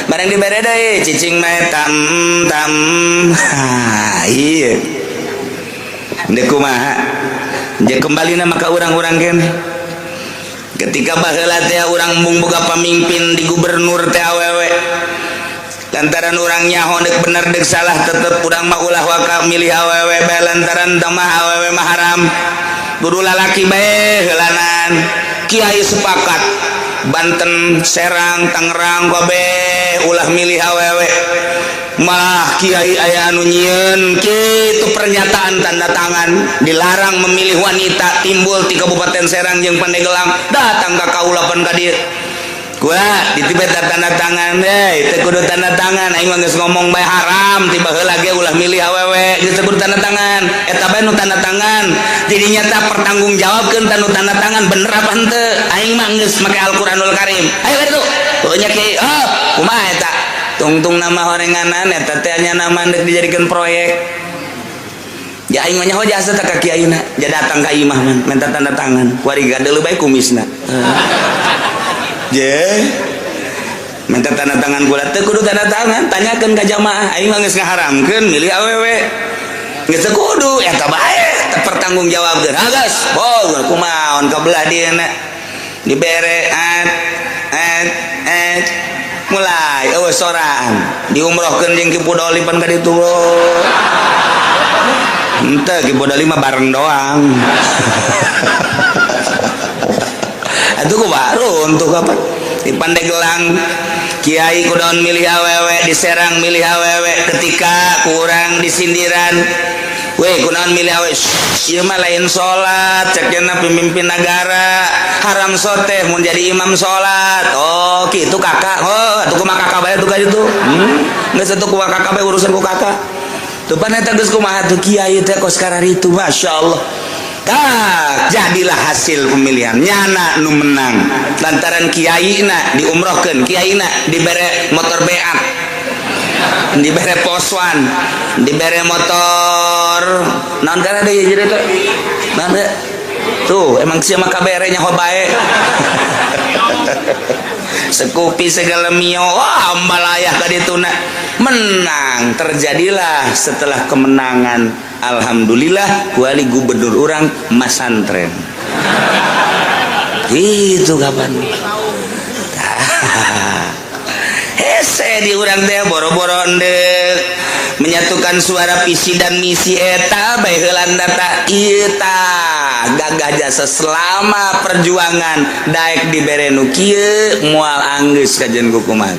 Barang dibere deui cicing bae tam tam. Ha, iya. Dek kumaha? Jadi kembali nama ke orang-orang kene. Ketika baheula teh urang embung boga pamimpin di gubernur teh awewe. Lantaran urang nyaho dek bener dek salah tetep urang mah ulah waka milih awewe bae, lantaran mah awewe mah haram. Kudu lalaki bae heulanan. Kiai sepakat Banten, Serang, Tangerang kabeh ulah milih awewe. Malah kiai aya anu nyieun kitu pernyataan tanda tangan dilarang memilih wanita, timbul di Kabupaten Serang jeung Pandeglang, datang ka kaula pan ka dieu. Kula ditibet tanda tangan deh, teu kudu tanda tangan, aing mah geus ngomong bae haram ti baheula ge ulah milih awewe, geus teu kudu tanda tangan. Eta bae nu tanda tangan. Jadi nyata pertanggungjawabkeun nu tanda tangan bener apa henteu. Aing mah geus make Al-Qur'anul Karim. Ayo ka ditu. Oh nya kiai, oh kumaha eta? Tungtung nama horenganan eta teh nya nama dek dijadikan proyek. Ya aing mah nyaho jasa teh ka kiaina. Ja datang ka imah man minta tanda tangan. Kuari gadeuleuh bae kumisna. Je minta tanda tangan kula teu kudu tanda tangan, tanyakeun ka jamaah. Aing mah geus ngaharamkeun milih awewe. Geus teu kudu eta bae pertanggungjawabkeun. Ha geus, oh kumaon ka belah dieuna dibere at at at mulai eueuh soraan diumrohkeun jeung Ki Pudoli pan ka ditu. Henteu, Ki Pudoli mah bareng doang. Atuh ku baru untuk apa? Di Pandeglang kiai kudaon milih awewe, di Serang milih awewe, ketika kurang disindiran weh kunaon milih awewe, ieu mah lain salat cek cenah pemimpin negara, haram sote mun jadi imam salat. Oh kitu kakak, oh atuh kumaha kakak bae atuh ka ditu. Geus atuh kumaha kakak bae urusan ku kakak. Tuh pan eta geus kumaha tuh kiai teh kos kararitu, masyaallah. Tah, jadilah hasil pemilihan nyana nu menang lantaran kiai na diumrohkeun, kiai na dibere motor beat, dibere poswan, dibere motor naon kana deui jadi teh naon teh tuh emang sia mah kabere nyaho bae. Sekupi segala mio, wah ambalayah ka dituna menang. Terjadilah setelah kemenangan, alhamdulillah kuali gubernur orang masantren itu kapan hese di urang teh boro-boro endek menyatukan suara visi dan misi eta bae heulan data ieu tah gagah jasa selama perjuangan daek dibere nu kieu moal anggeus kajen kukumaha.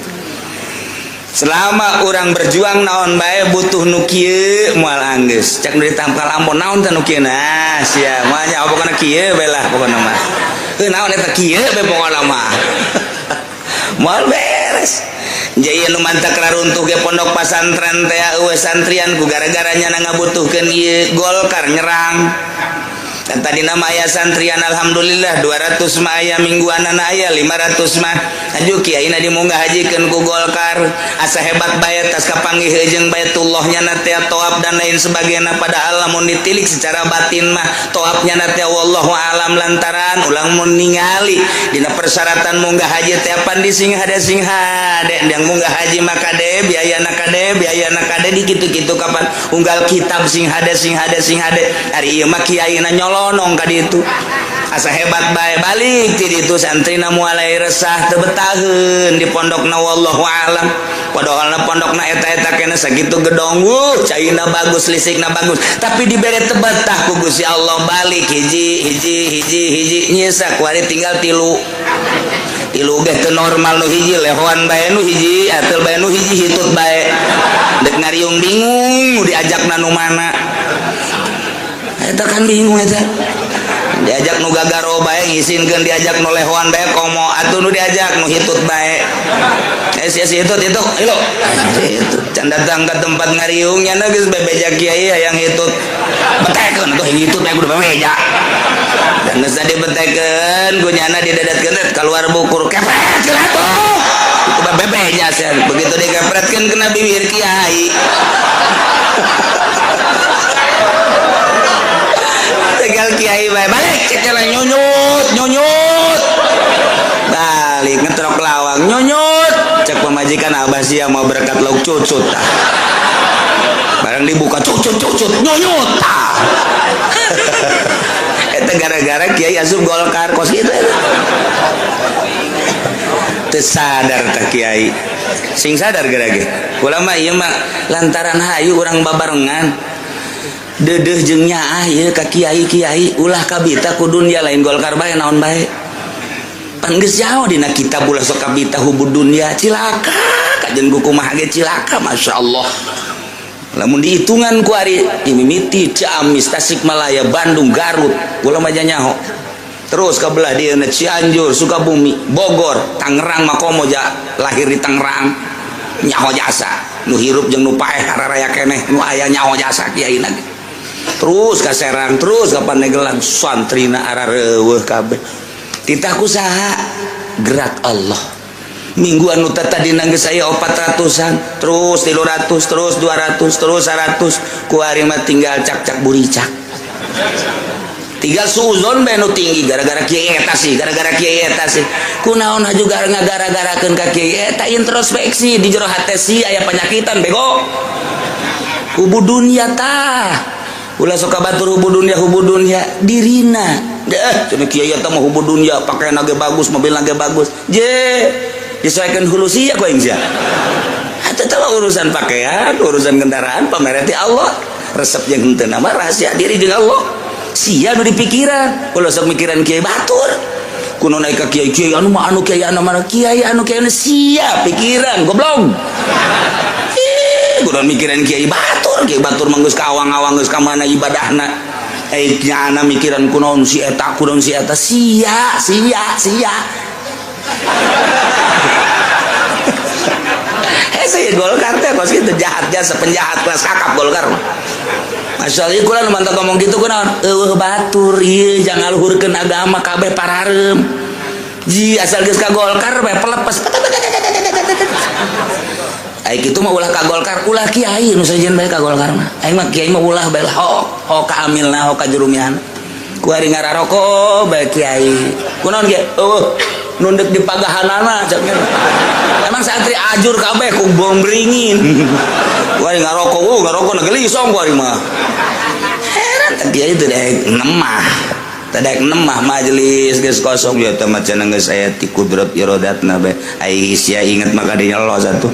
Selama orang berjuang naon bae butuh nu kieu moal anggeus. Cek nu ditampal Ambon naon teh nu kieu, nah sia moal nya pokona kieu bae lah, pokona mah heuh naon eta kieu bae pokona mah moal beres. Jaya nu mantak raruntuh ge pondok pasantren teh eueuh santrian ku gara-gara nyana ngabutuhkeun ieu Golkar nyerang. Dan tadi nama aya santrian alhamdulillah 200 mah aya mingguanan aya 500 mah. Aju kiai na dimunggah hajikeun ku Golkar asa hebat bae tas kapanggih jeung Baitullahnya na teh toab dan lain sebagainya, padahal lamun ditilik secara batin mah toabnya na teh wallahu alam, lantaran ulang mun ningali dina persyaratan munggah haji teh pan di sing hade sing hade yang munggah haji mah kade biayana kade biayana kade di kitu-kitu kapan unggal kitab sing hade sing hade sing hade. Ari ieu mah kiaina nyolonong ka ditu asa hebat bae, balik ti ditu santrina mulai resah teu betaheun di pondokna wallahu alam, padahal na pondokna eta-eta kena sakitu gedong, wuh caina bagus, listrikna bagus, tapi dibere teu betah ku Gusti Allah. Balik hiji hiji hiji hiji nyisa kuari tinggal tilu tilu ge teu normal, nu hiji lehoan bae, nu hiji atel bae, nu hiji hitut bae, dek ngariung bingung diajakna nu mana eta kan bingung. Eta diajak nu gagaro bae ngisinkeun, diajak nu lehoan bae komo atuh, nu diajak nu hitut bae eh si si hitut itu ilo hitut can datang ke tempat ngariung nya geus bebeja kiai hayang hitut betekeun atuh hitut bae kudu bebeja dan geus dibetekeun ku nyana dideudetkeun keluar bukur kepret cenah atuh itu bebeja sia. Begitu dikepretkeun kena bibir kiai, tinggal kiai bae balik cek nyunyut nyunyut balik ngetrok lawang nyunyut. Cek pemajikan, "Abah sia mau berkat lauk cucut." Barang dibuka cucut cucut nyunyut tah. Eta gara-gara kiai asup Golkar kos gitu teu sadar tah. Kiai sing sadar gara ge kula mah ieu mah lantaran hayu urang babarengan deudeuh jeung nyaah ieu ka kiai-kiai ulah kabita ku dunya, lain Golkar bae naon bae. Pan geus jauh dina kitab ulah sok kabita hubud dunya, cilaka kajen kumaha ge cilaka. Masyaallah, lamun dihitungan ku ari mimiti Ciamis, Tasikmalaya, Bandung, Garut kula mah nyaho, terus ke belah dieu Cianjur, Sukabumi, Bogor, Tangerang mah komo ja lahir di Tangerang nyaho jasa nu hirup jeung nu paeh hararaya keneh nu aya nyaho jasa kiai ge. Terus ka Serang, terus ka Pandeglang, santrina arareuweuh kabeh. Titah ku saha? Gerak Allah. Mingguan nu tadi geus aya 400-an, terus 300, terus 200, terus 100, ku ari mah tinggal cak-cak buricak, tinggal suzon bae nu tinggi. Gara-gara kiai eta sih, gara-gara kiai eta sih. Kunaon haju ngagara-garakeun ka kiai eta? Introspeksi di jero hate si aya penyakitan bego hubu dunia tah. Ulah sok batur hubu dunia, hubu dunia dirina deh cenah kiai eta mah hubu dunia, pakaian ge bagus, mobil ge bagus, je disesuaikan hulu sia ku aing sia. Eta teh urusan pakaian, urusan kendaraan pamere ti Allah, resep jeung henteu nama rahasia diri jeung Allah. Sia nu dipikiran ulah sok mikiran kiai batur. Kuno naik ka kiai, kiai anu mah anu, kiai anu mana, kiai anu, kiai anu, sia pikiran goblok. Ih, kudu mikiran kiai batur. Kiai batur mah geus ka awang-awang, geus ka mana ibadahna. Eh, nyana mikiran kunaon si eta, kunaon si eta, sia sia sia. Eh, saya Golkar teh kos kitu jahat jasa, penjahat kelas kakap Golkar mah. Masya Allah, kula nu mantap ngomong gitu kunaon? Eueuh batur ieu jangan luhurkeun agama kabeh parareum. Ji asal geus ka Golkar bae pelepes. Ai kitu mah ulah ka Golkar, ulah kiai nu sejen bae ka Golkar mah. Aing mah kiai mah ulah bae lah, hok hok ka amilna, hok ka jurumiana. Ku ari ngararoko bae kiai. Kunaon ge? Eueuh nundek di pagahanana cek. Emang santri ajur kabeh ku bom beringin. Ku ari ngarokok, ngarokok na gelisong ku ari mah. Heran teh kiai teu daek nemah. Teu daek nemah majelis geus kosong ya teh mah cenah geus aya ti kudrat iradatna bae. Ai sia inget maka dinya los atuh.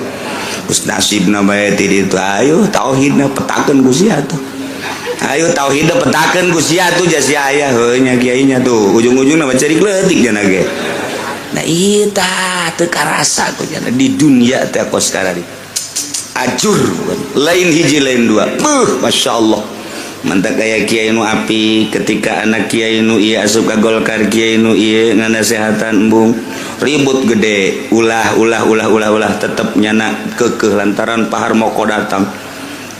Geus nasibna bae ti ditu, ayo tauhidna petakeun ku sia tuh. Ayo tauhidna petakeun ku sia tuh sia aya heuh nya kiainya tuh ujung-ujungna mah cerik leutik cenah ge. Nah iya tah teu karasa ku cenah di dunia teh kos karari. Ajur lain hiji lain dua. Beuh, Masya Allah. Mantap kayak kiai nu api ketika anak kiai nu ieu asup ka Golkar, kiai nu ieu nganasehatan embung ribut gede, ulah ulah ulah ulah ulah, tetep nyana kekeh lantaran Pak Harmoko datang.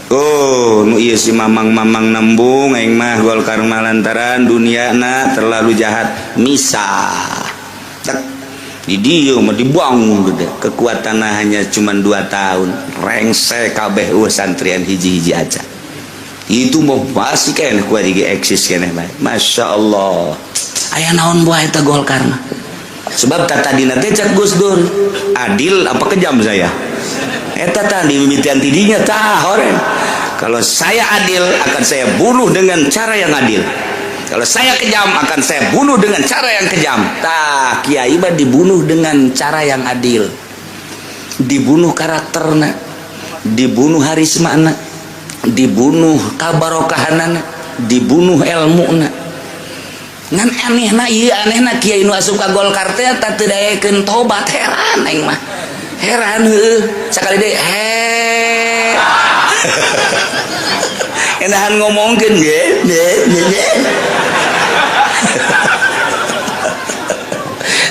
Oh, nu ieu si mamang-mamang nembung aing mah Golkar mah lantaran duniana terlalu jahat misah. Tek di dieu mah dibangun gede kekuatan hanya cuma 2 tahun rengse kabeh eueuh santrian hiji-hiji aja. Itu mau pasti keneh ku lagi eksis keneh bae. Masya Allah. Aya naon buah eta Golkar mah. Sebab tadina teh cek Gus Dur, adil apa kejam saya? Eta tah dimimitian tidinya tah horeng. Kalau saya adil akan saya bunuh dengan cara yang adil. Kalau saya kejam akan saya bunuh dengan cara yang kejam. Tah kiai mah dibunuh dengan cara yang adil. Dibunuh karakterna, dibunuh harismana, dibunuh kabarokahanana, dibunuh ilmuna. Ngan anehna ieu anehna kiai nu asup ka Golkar teh tah teu daekeun tobat, heran aing mah. Heran heueuh sakali deui he. Enahan ngomongkeun ge ge ge.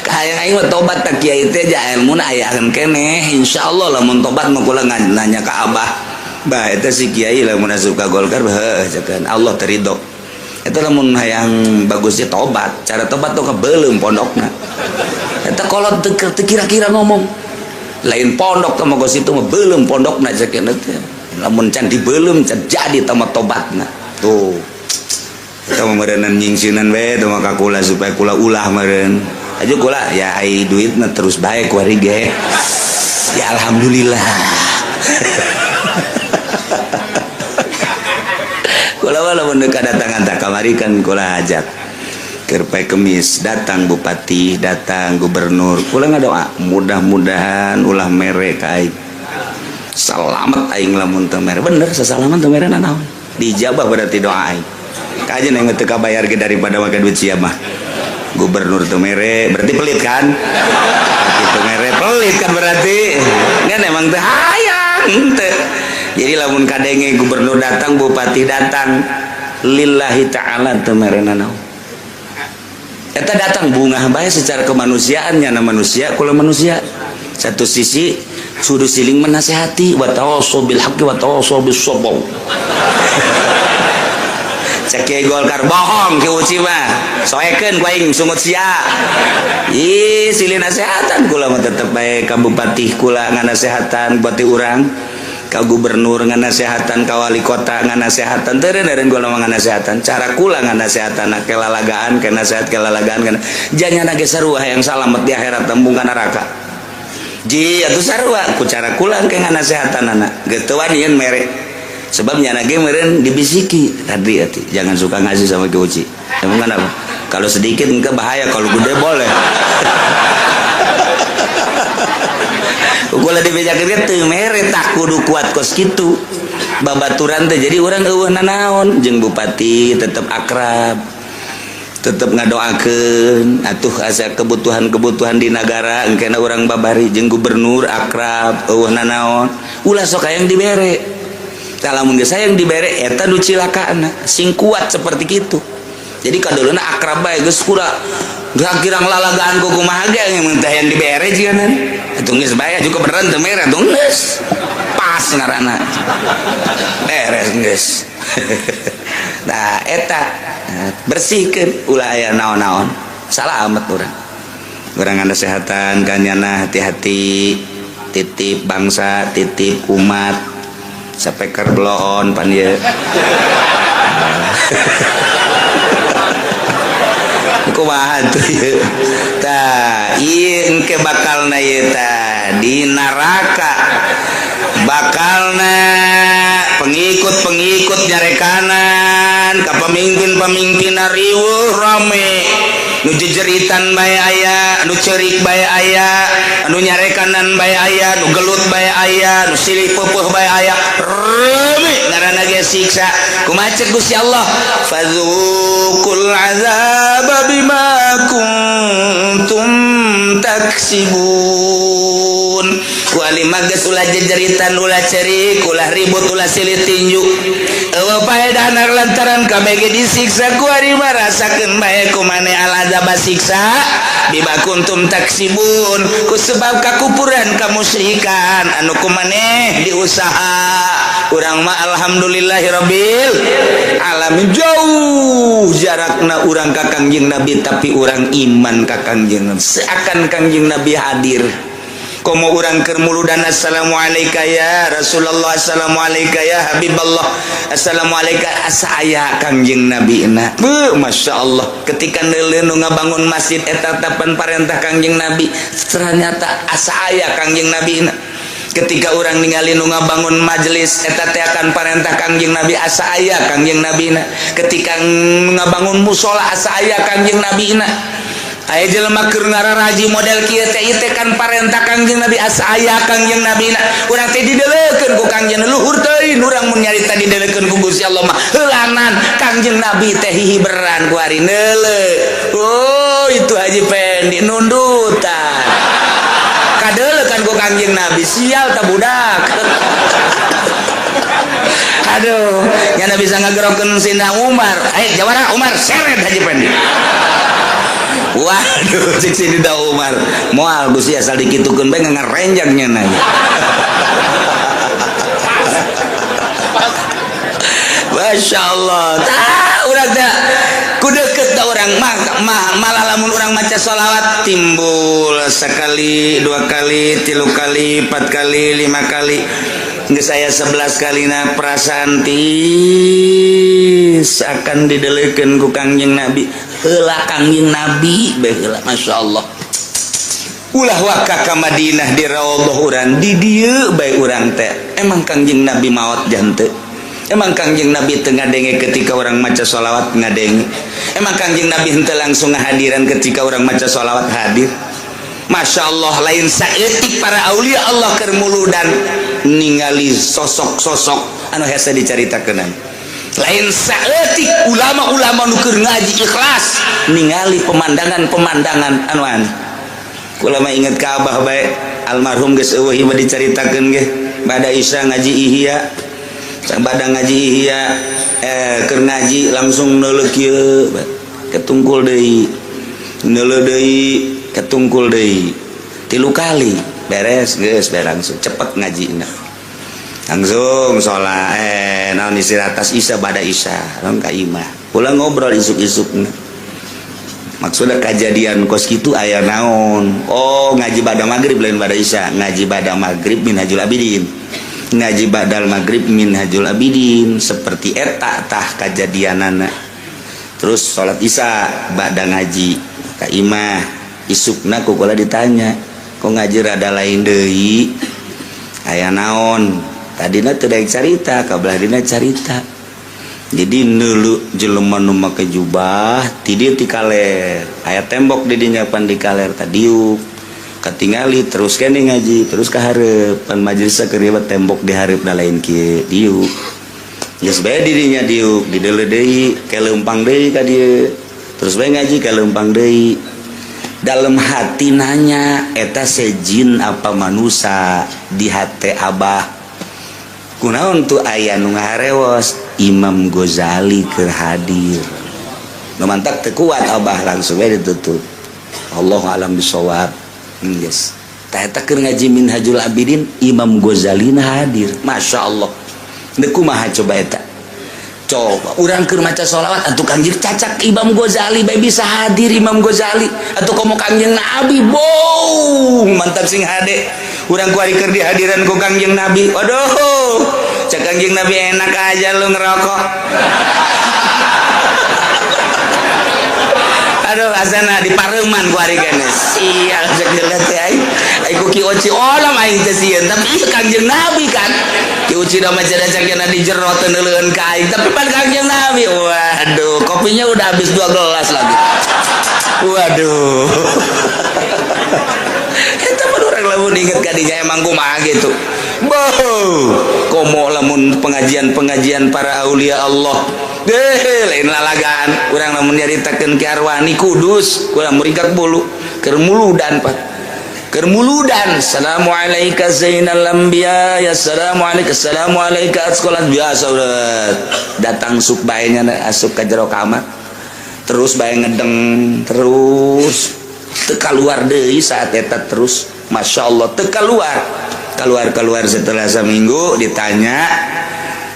Hayang aing mah tobat tak kiai teh ja ilmuna ayakeun keneh insyaallah lamun tobat mah kula nanya ka abah. Bah eta si kiai lamun asup ka Golkar heuh cekan Allah terido. Eta lamun hayang bagusnya tobat, cara tobat tuh kebelum pondokna. Eta kolot teu kira-kira ngomong. Lain pondok teh mah itu mah belum pondokna cekan teh. Lamun can dibelum can jadi tama tobatna. Tuh. Eta mah meureunnan nyingsieunan we teh mah ka kula supaya kula ulah meureun. Aja kula ya ai duitna terus bae ku ari ge. Ya alhamdulillah. Kula walaupun dekat datangan tak kamari kan kula hajat keur poe Kemis datang bupati datang gubernur kula ngadoa mudah-mudahan ulah mere ka aing salamet aing lamun teu mere bener sasalaman teu mere nanaon dijabah berarti doa aing kajen aing teu kabayar ge daripada make duit sia mah gubernur teu mere berarti pelit kan kitu mere pelit kan berarti kan emang teu hayang teu. Jadi lamun kadenge gubernur datang, bupati datang, lillahi ta'ala teu merena naon. Eta datang bungah bae secara kemanusiaan nyana manusia kula manusia. Satu sisi sudu siling menasehati wa tawassaw bil haqqi wa tawassaw bis sabr. Cek Kiai Golkar bohong Ki Uci mah. Soekeun ku aing sungut sia. Ih, silih nasehatan kula mah tetep bae ka bupati kula nganasehatan bupati urang. Ka gubernur nganasehatan, ka wali kota nganasehatan, teu eureun kula mah nganasehatan. Cara kula nganasehatan kelalagaan, ke nasehat kelalagaan kana. Janyana ge sarua hayang salamet di akhirat tembung ka neraka. Ji atuh sarua ku cara kula ke nganasehatanana. Geus teu wani mere. Sebab nyana ge meureun dibisiki tadi atuh jangan suka ngasih sama Ki Uci. Emang kenapa? Kalau sedikit engke bahaya, kalau gede boleh. Kula dibejakeun teu mere tak kudu kuat kos kitu. Babaturan teh jadi urang eueuh nanaon jeung bupati tetep akrab. Tetep ngadoakeun atuh asa kebutuhan-kebutuhan di nagara engkena urang babari jeung gubernur akrab eueuh nanaon. Ulah sok hayang dibere. Tah lamun geus hayang dibere eta nu cilakana sing kuat seperti kitu. Jadi kadeuleuna akrab bae geus kura kirang lalagaan ku kumaha ge mun teh hayang dibere jiganan. Atuh geus bae juga beneran teu mere atuh geus. Pas ngaranna. Beres geus. Nah eta bersihkeun ulah aya naon-naon. Salamet urang. Urang nganasehatan ka nyana hati-hati titip bangsa, titip umat. Sapeker bloon pan ieu. Kumaha tuh ieu? Tah, ieu engke bakalna ieu tah di neraka. Bakalna pengikut-pengikut nyarekanan ka pemimpin-pemimpin riweuh rame. Nu jejeritan bae aya, nu ceurik bae aya, anu nyarekanan bae aya, nu gelut bae aya, nu silih peupeut bae aya. Rame ngaranna ge siksa. Kumaha cek Gusti Allah? Fadzuqul azaba bima kuntum taksibun. Ku alima geus ulah jejeritan, ulah cerik, ulah ribut, ulah silih tinju. Eueuh paedahna lantaran kabeh disiksa ku ari mah. Rasakeun bae ku maneh al azab siksa bima kuntum taksibun, ku sebab kakupuran, kamusyrikan anu ku maneh diusaha. Urang mah alhamdulillahirabbil alamin, jauh jarakna urang ka Kangjeng Nabi, tapi urang iman ka Kangjeng, seakan Kangjeng Nabi hadir. Komo urang keur muludan, "Assalamualaikum ya Rasulullah, assalamualaikum ya Habiballah, assalamualaikum," asa aya Kangjeng Nabi na. Beuh, Masya Allah, ketika neuleuh nu ngabangun masjid eta tapan parentah Kangjeng Nabi, ternyata asa aya Kangjeng Nabi na. Ketika orang ningali nu ngabangun majelis eta teh akan parentah Kangjeng Nabi, asa aya Kangjeng Nabi na. Ketika ngabangun musola, asa aya Kangjeng Nabi na. Aya jelema keur ngararaji model kieu teh, ieu teh kan parentah Kangjeng Nabi, asa aya Kangjeng Nabi na. Urang teh dideulekeun ku Kangjeng, luhur teuing urang mun nyarita dideulekeun ku Gusti Allah mah. Heulanan Kangjeng Nabi teh hihiberan ku ari neuleuh. Oh, itu Haji Pendi nundutan. Kadeuleukan ku Kangjeng Nabi, sial ta budak. Aduh, nyana bisa ngagerokeun Sina Umar. Ayo jawara Umar, seret Haji Pendi. Waduh, cik Sina Umar. Moal Gusti, asal dikitukeun bae ngarenjak nyana. Masya Allah. Tah, urang teh ku deket da urang mah, mah malah lamun urang maca sholawat timbul sekali, dua kali, tilu kali, empat kali, lima kali. Geus aya 11 kalina, perasaan tis akan didelekeun ku Kangjeng Nabi. Heula Kangjeng Nabi bae heula, Masya Allah. Ulah waka ka Madinah di raudhah urang, di dieu bae urang teh. Emang Kangjeng Nabi maot jante? Emang Kangjeng Nabi teu ngadenge ketika orang maca sholawat? Ngadenge. Emang Kangjeng Nabi henteu langsung ngahadiran ketika orang maca sholawat? Hadir. Masya Allah, lain saeutik para aulia Allah keur muludan ningali sosok-sosok anu hese dicaritakeun. Lain saeutik ulama-ulama nu keur ngaji ikhlas ningali pemandangan-pemandangan anu aneh. Kula mah inget ka abah bae, almarhum geus eueuh ieu dicaritakeun ge. Bada Isya ngaji Ihya, bada ngaji Ihya, keur ngaji langsung neuleuh kieu, ketungkul deui, neuleuh deui, ketungkul deui, tilu kali beres, geus beres, langsung cepet ngajina, langsung sholat, naon, istirahat tas Isya. Bada Isya naon, ka imah pulang, ngobrol isuk-isuk. Maksudnya kejadian kos gitu aya naon? Oh, ngaji bada maghrib, lain bada Isya, ngaji bada maghrib Minhajul Abidin, ngaji badal maghrib Minhajul Abidin seperti eta tah kejadianana. Terus sholat Isya, bada ngaji ka imah, isukna ku kula ditanya, "Kok ngaji rada lain deui, aya naon?" Tadina teu daek carita, kabelah dina carita. Jadi neuleuh jelema nu make jubah ti dieu ti kaler, aya tembok di dinya pan di kaler tadiuk katingali. Terus kene ngaji terus ka hareup, pan majelis keur tembok di hareup da lain kieu, diuk geus bae di dinya, diuk dideuleu deui, ke leumpang deui ka dieu, terus bae ngaji ke leumpang deui. Dalam hati nanya, eta sejin apa manusia? Di hati abah, kunaon tuh aya nu ngaharewos? Imam Ghazali keur hadir. Nu mantak teu kuat abah, langsung we ditutup. Allah alam bisawab. Yes, tah eta keur ngaji Minhajul Abidin, Imam Ghazali hadir. Masya Allah. Deuk kumaha coba eta? Coba urang keur maca sholawat atuh Kangjeng cacak Imam Ghazali bae bisa hadir Imam Ghazali, atuh komo Kangjeng Nabi. Bow, mantap, sing hade urang kuari keur dihadiran ku Kangjeng Nabi. Waduh, cek Kangjeng Nabi, "Enak aja lu ngerokok." Aduh, asana di pareman ku ari kene. Sial, cek dilihat teh aing. Aing ku Ki Oci olam aing teh sieun, tapi ieu Kangjeng Nabi kan. Ki Oci da maca cek di jero teu neuleuheun ka aing, tapi pan Kangjeng Nabi. Waduh, kopinya udah habis dua gelas lagi. Waduh. Eta mah urang lamun inget ka dinya emang kumaha gitu. Boh, komo lamun pengajian-pengajian para aulia Allah. Deh, lain lalagaan. Urang lamun nyaritakeun Ki Arwani Kudus, kurang muringkak bulu, keur muludan pak. Keur muludan, "Assalamualaikum zainal anbiya ya, assalamualaikum, assalamualaikum." Sekolah biasa udah datang, sup bae nya asup ka jero kamar, terus bae ngedeng, terus teu keluar deui saat eta. Terus Masya Allah teu keluar keluar keluar. Setelah seminggu ditanya,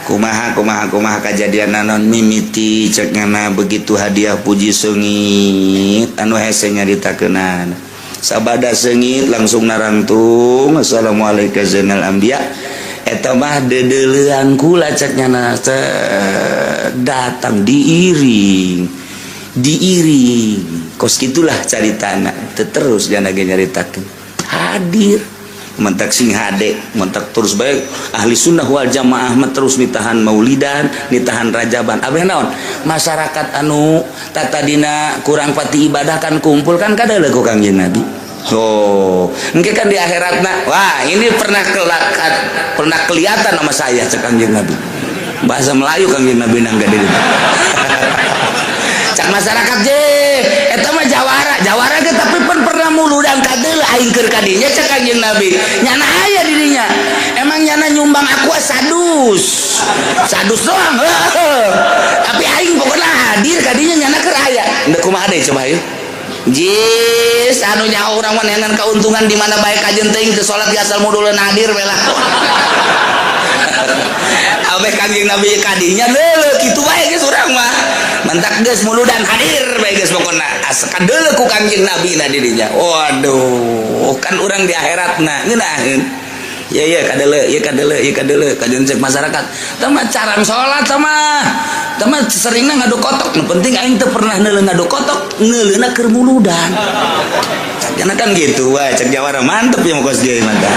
"Kumaha, kumaha, kumaha kejadian naon mimiti?" Cek ngana begitu, hadiah puji seungit anu hese nyaritakeunana. Sabada seungit langsung narangtung, "Assalamualaikum zainal anbiya, eta mah deudeulean kula," cek nyana. Datang diiring diiring, kos gitulah caritana. Terus jangan lagi nyaritakeun, hadir mentak sing hade, mentak terus baik. Ahli sunnah wal jamaah mah terus nitahan maulidan, nitahan rajaban. Abeh naon, masyarakat anu tatadina kurang pati ibadah kan kumpul kan kadeuleu ku Kangjeng Nabi. Oh, engke kan di akhiratna, wah, ini pernah pernah kelihatan sama saya, cek Kangjeng Nabi. Bahasa Melayu Kangjeng Nabi nang gede. Cak masyarakat je, eta mah jawara, jawara ge tapi pun pernah muludan kadeuleu aing keur kadinya, cek Kangjeng Nabi. Nyana aya dirinya. Emang nyana nyumbang aku sadus. Sadus doang. Tapi aing pokoknya hadir kadinya, nyana keur aya. Ndek kumaha deui coba yeuh. Jis anu nyaho urang mah neangan keuntungan di mana bae, kajen teuing teu salat di asal moduleun hadir we lah. Abeh Kangjeng Nabi kadinya leuleuk kitu bae geus urang mah. Mantak geus muludan hadir bae geus pokona. Asa kadeuleu ku Kangjeng Nabi na dirinya. Waduh, kan urang di akhiratna ngeunaheun. Ya ya kadeuleu, ya kadeuleu, ya kadeuleu, kajen cek masyarakat. Tah mah carang salat mah. Tah mah seringna ngadu kotok. Nu penting aing teu pernah neuleuh ngadu kotok, neuleuna keur muludan. Cakna kan gitu wae, cek jawara mantep ya kos kieu mantap.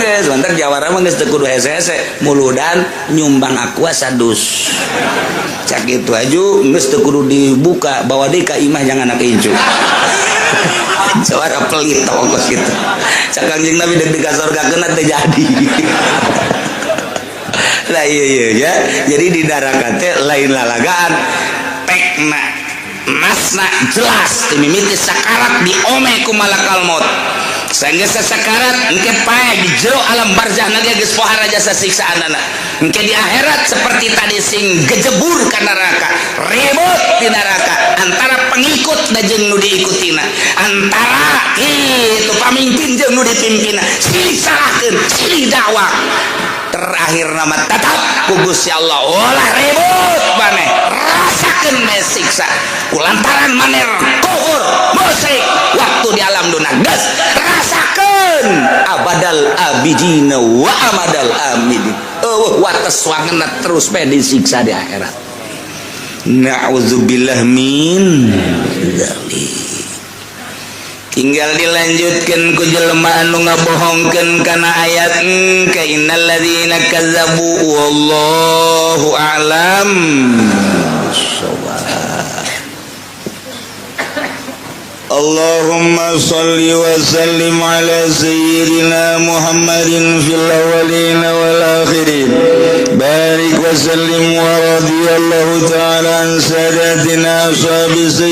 Geus, mantap jawara mah geus teu kudu hese-hese, muludan nyumbang aqua sadus. Cak gitu aja geus teu kudu dibuka, bawa deui ka imah jangan anak incu. Suara pelit tau kos gitu. Cak Kangjeng Nabi deg ka surga kena teu jadi. Lah iya ya. Jadi di neraka teh lain lalagaan. Tekna nasna jelas mimiti sakarat diome ku malakal maut. Sanggeus sakarat engke pae di jero alam barzah na geus pohara jasa siksaanana. Engke di akhirat seperti tadi sing gejebur ka neraka, ribut di neraka antara pengikut dan jeung nu diikutina, antara itu pamimpin jeung nu dipimpina, silih salahkeun, silih dakwah. Terakhir nama tetap ku Gusti Allah, ulah ribut maneh, rasakeun bae siksa kulantaran maneh kufur musyrik waktu di alam dunia, geus rasakeun abadal abidina wa amadal amidin. Eueuh wates wangenna, terus bae disiksa di akhirat. Na'udzubillah min dzalik. Tinggal dilanjutkan ku jelema anu ngabohongkeun kana ayat ka innal ladzina kazzabu, wallahu a'lam bissawab. اللهم صل وسلم على سيدنا محمد في الأولين والآخرين، بارك وسلم، ورضي الله تعالى عن ساداتنا أصحاب.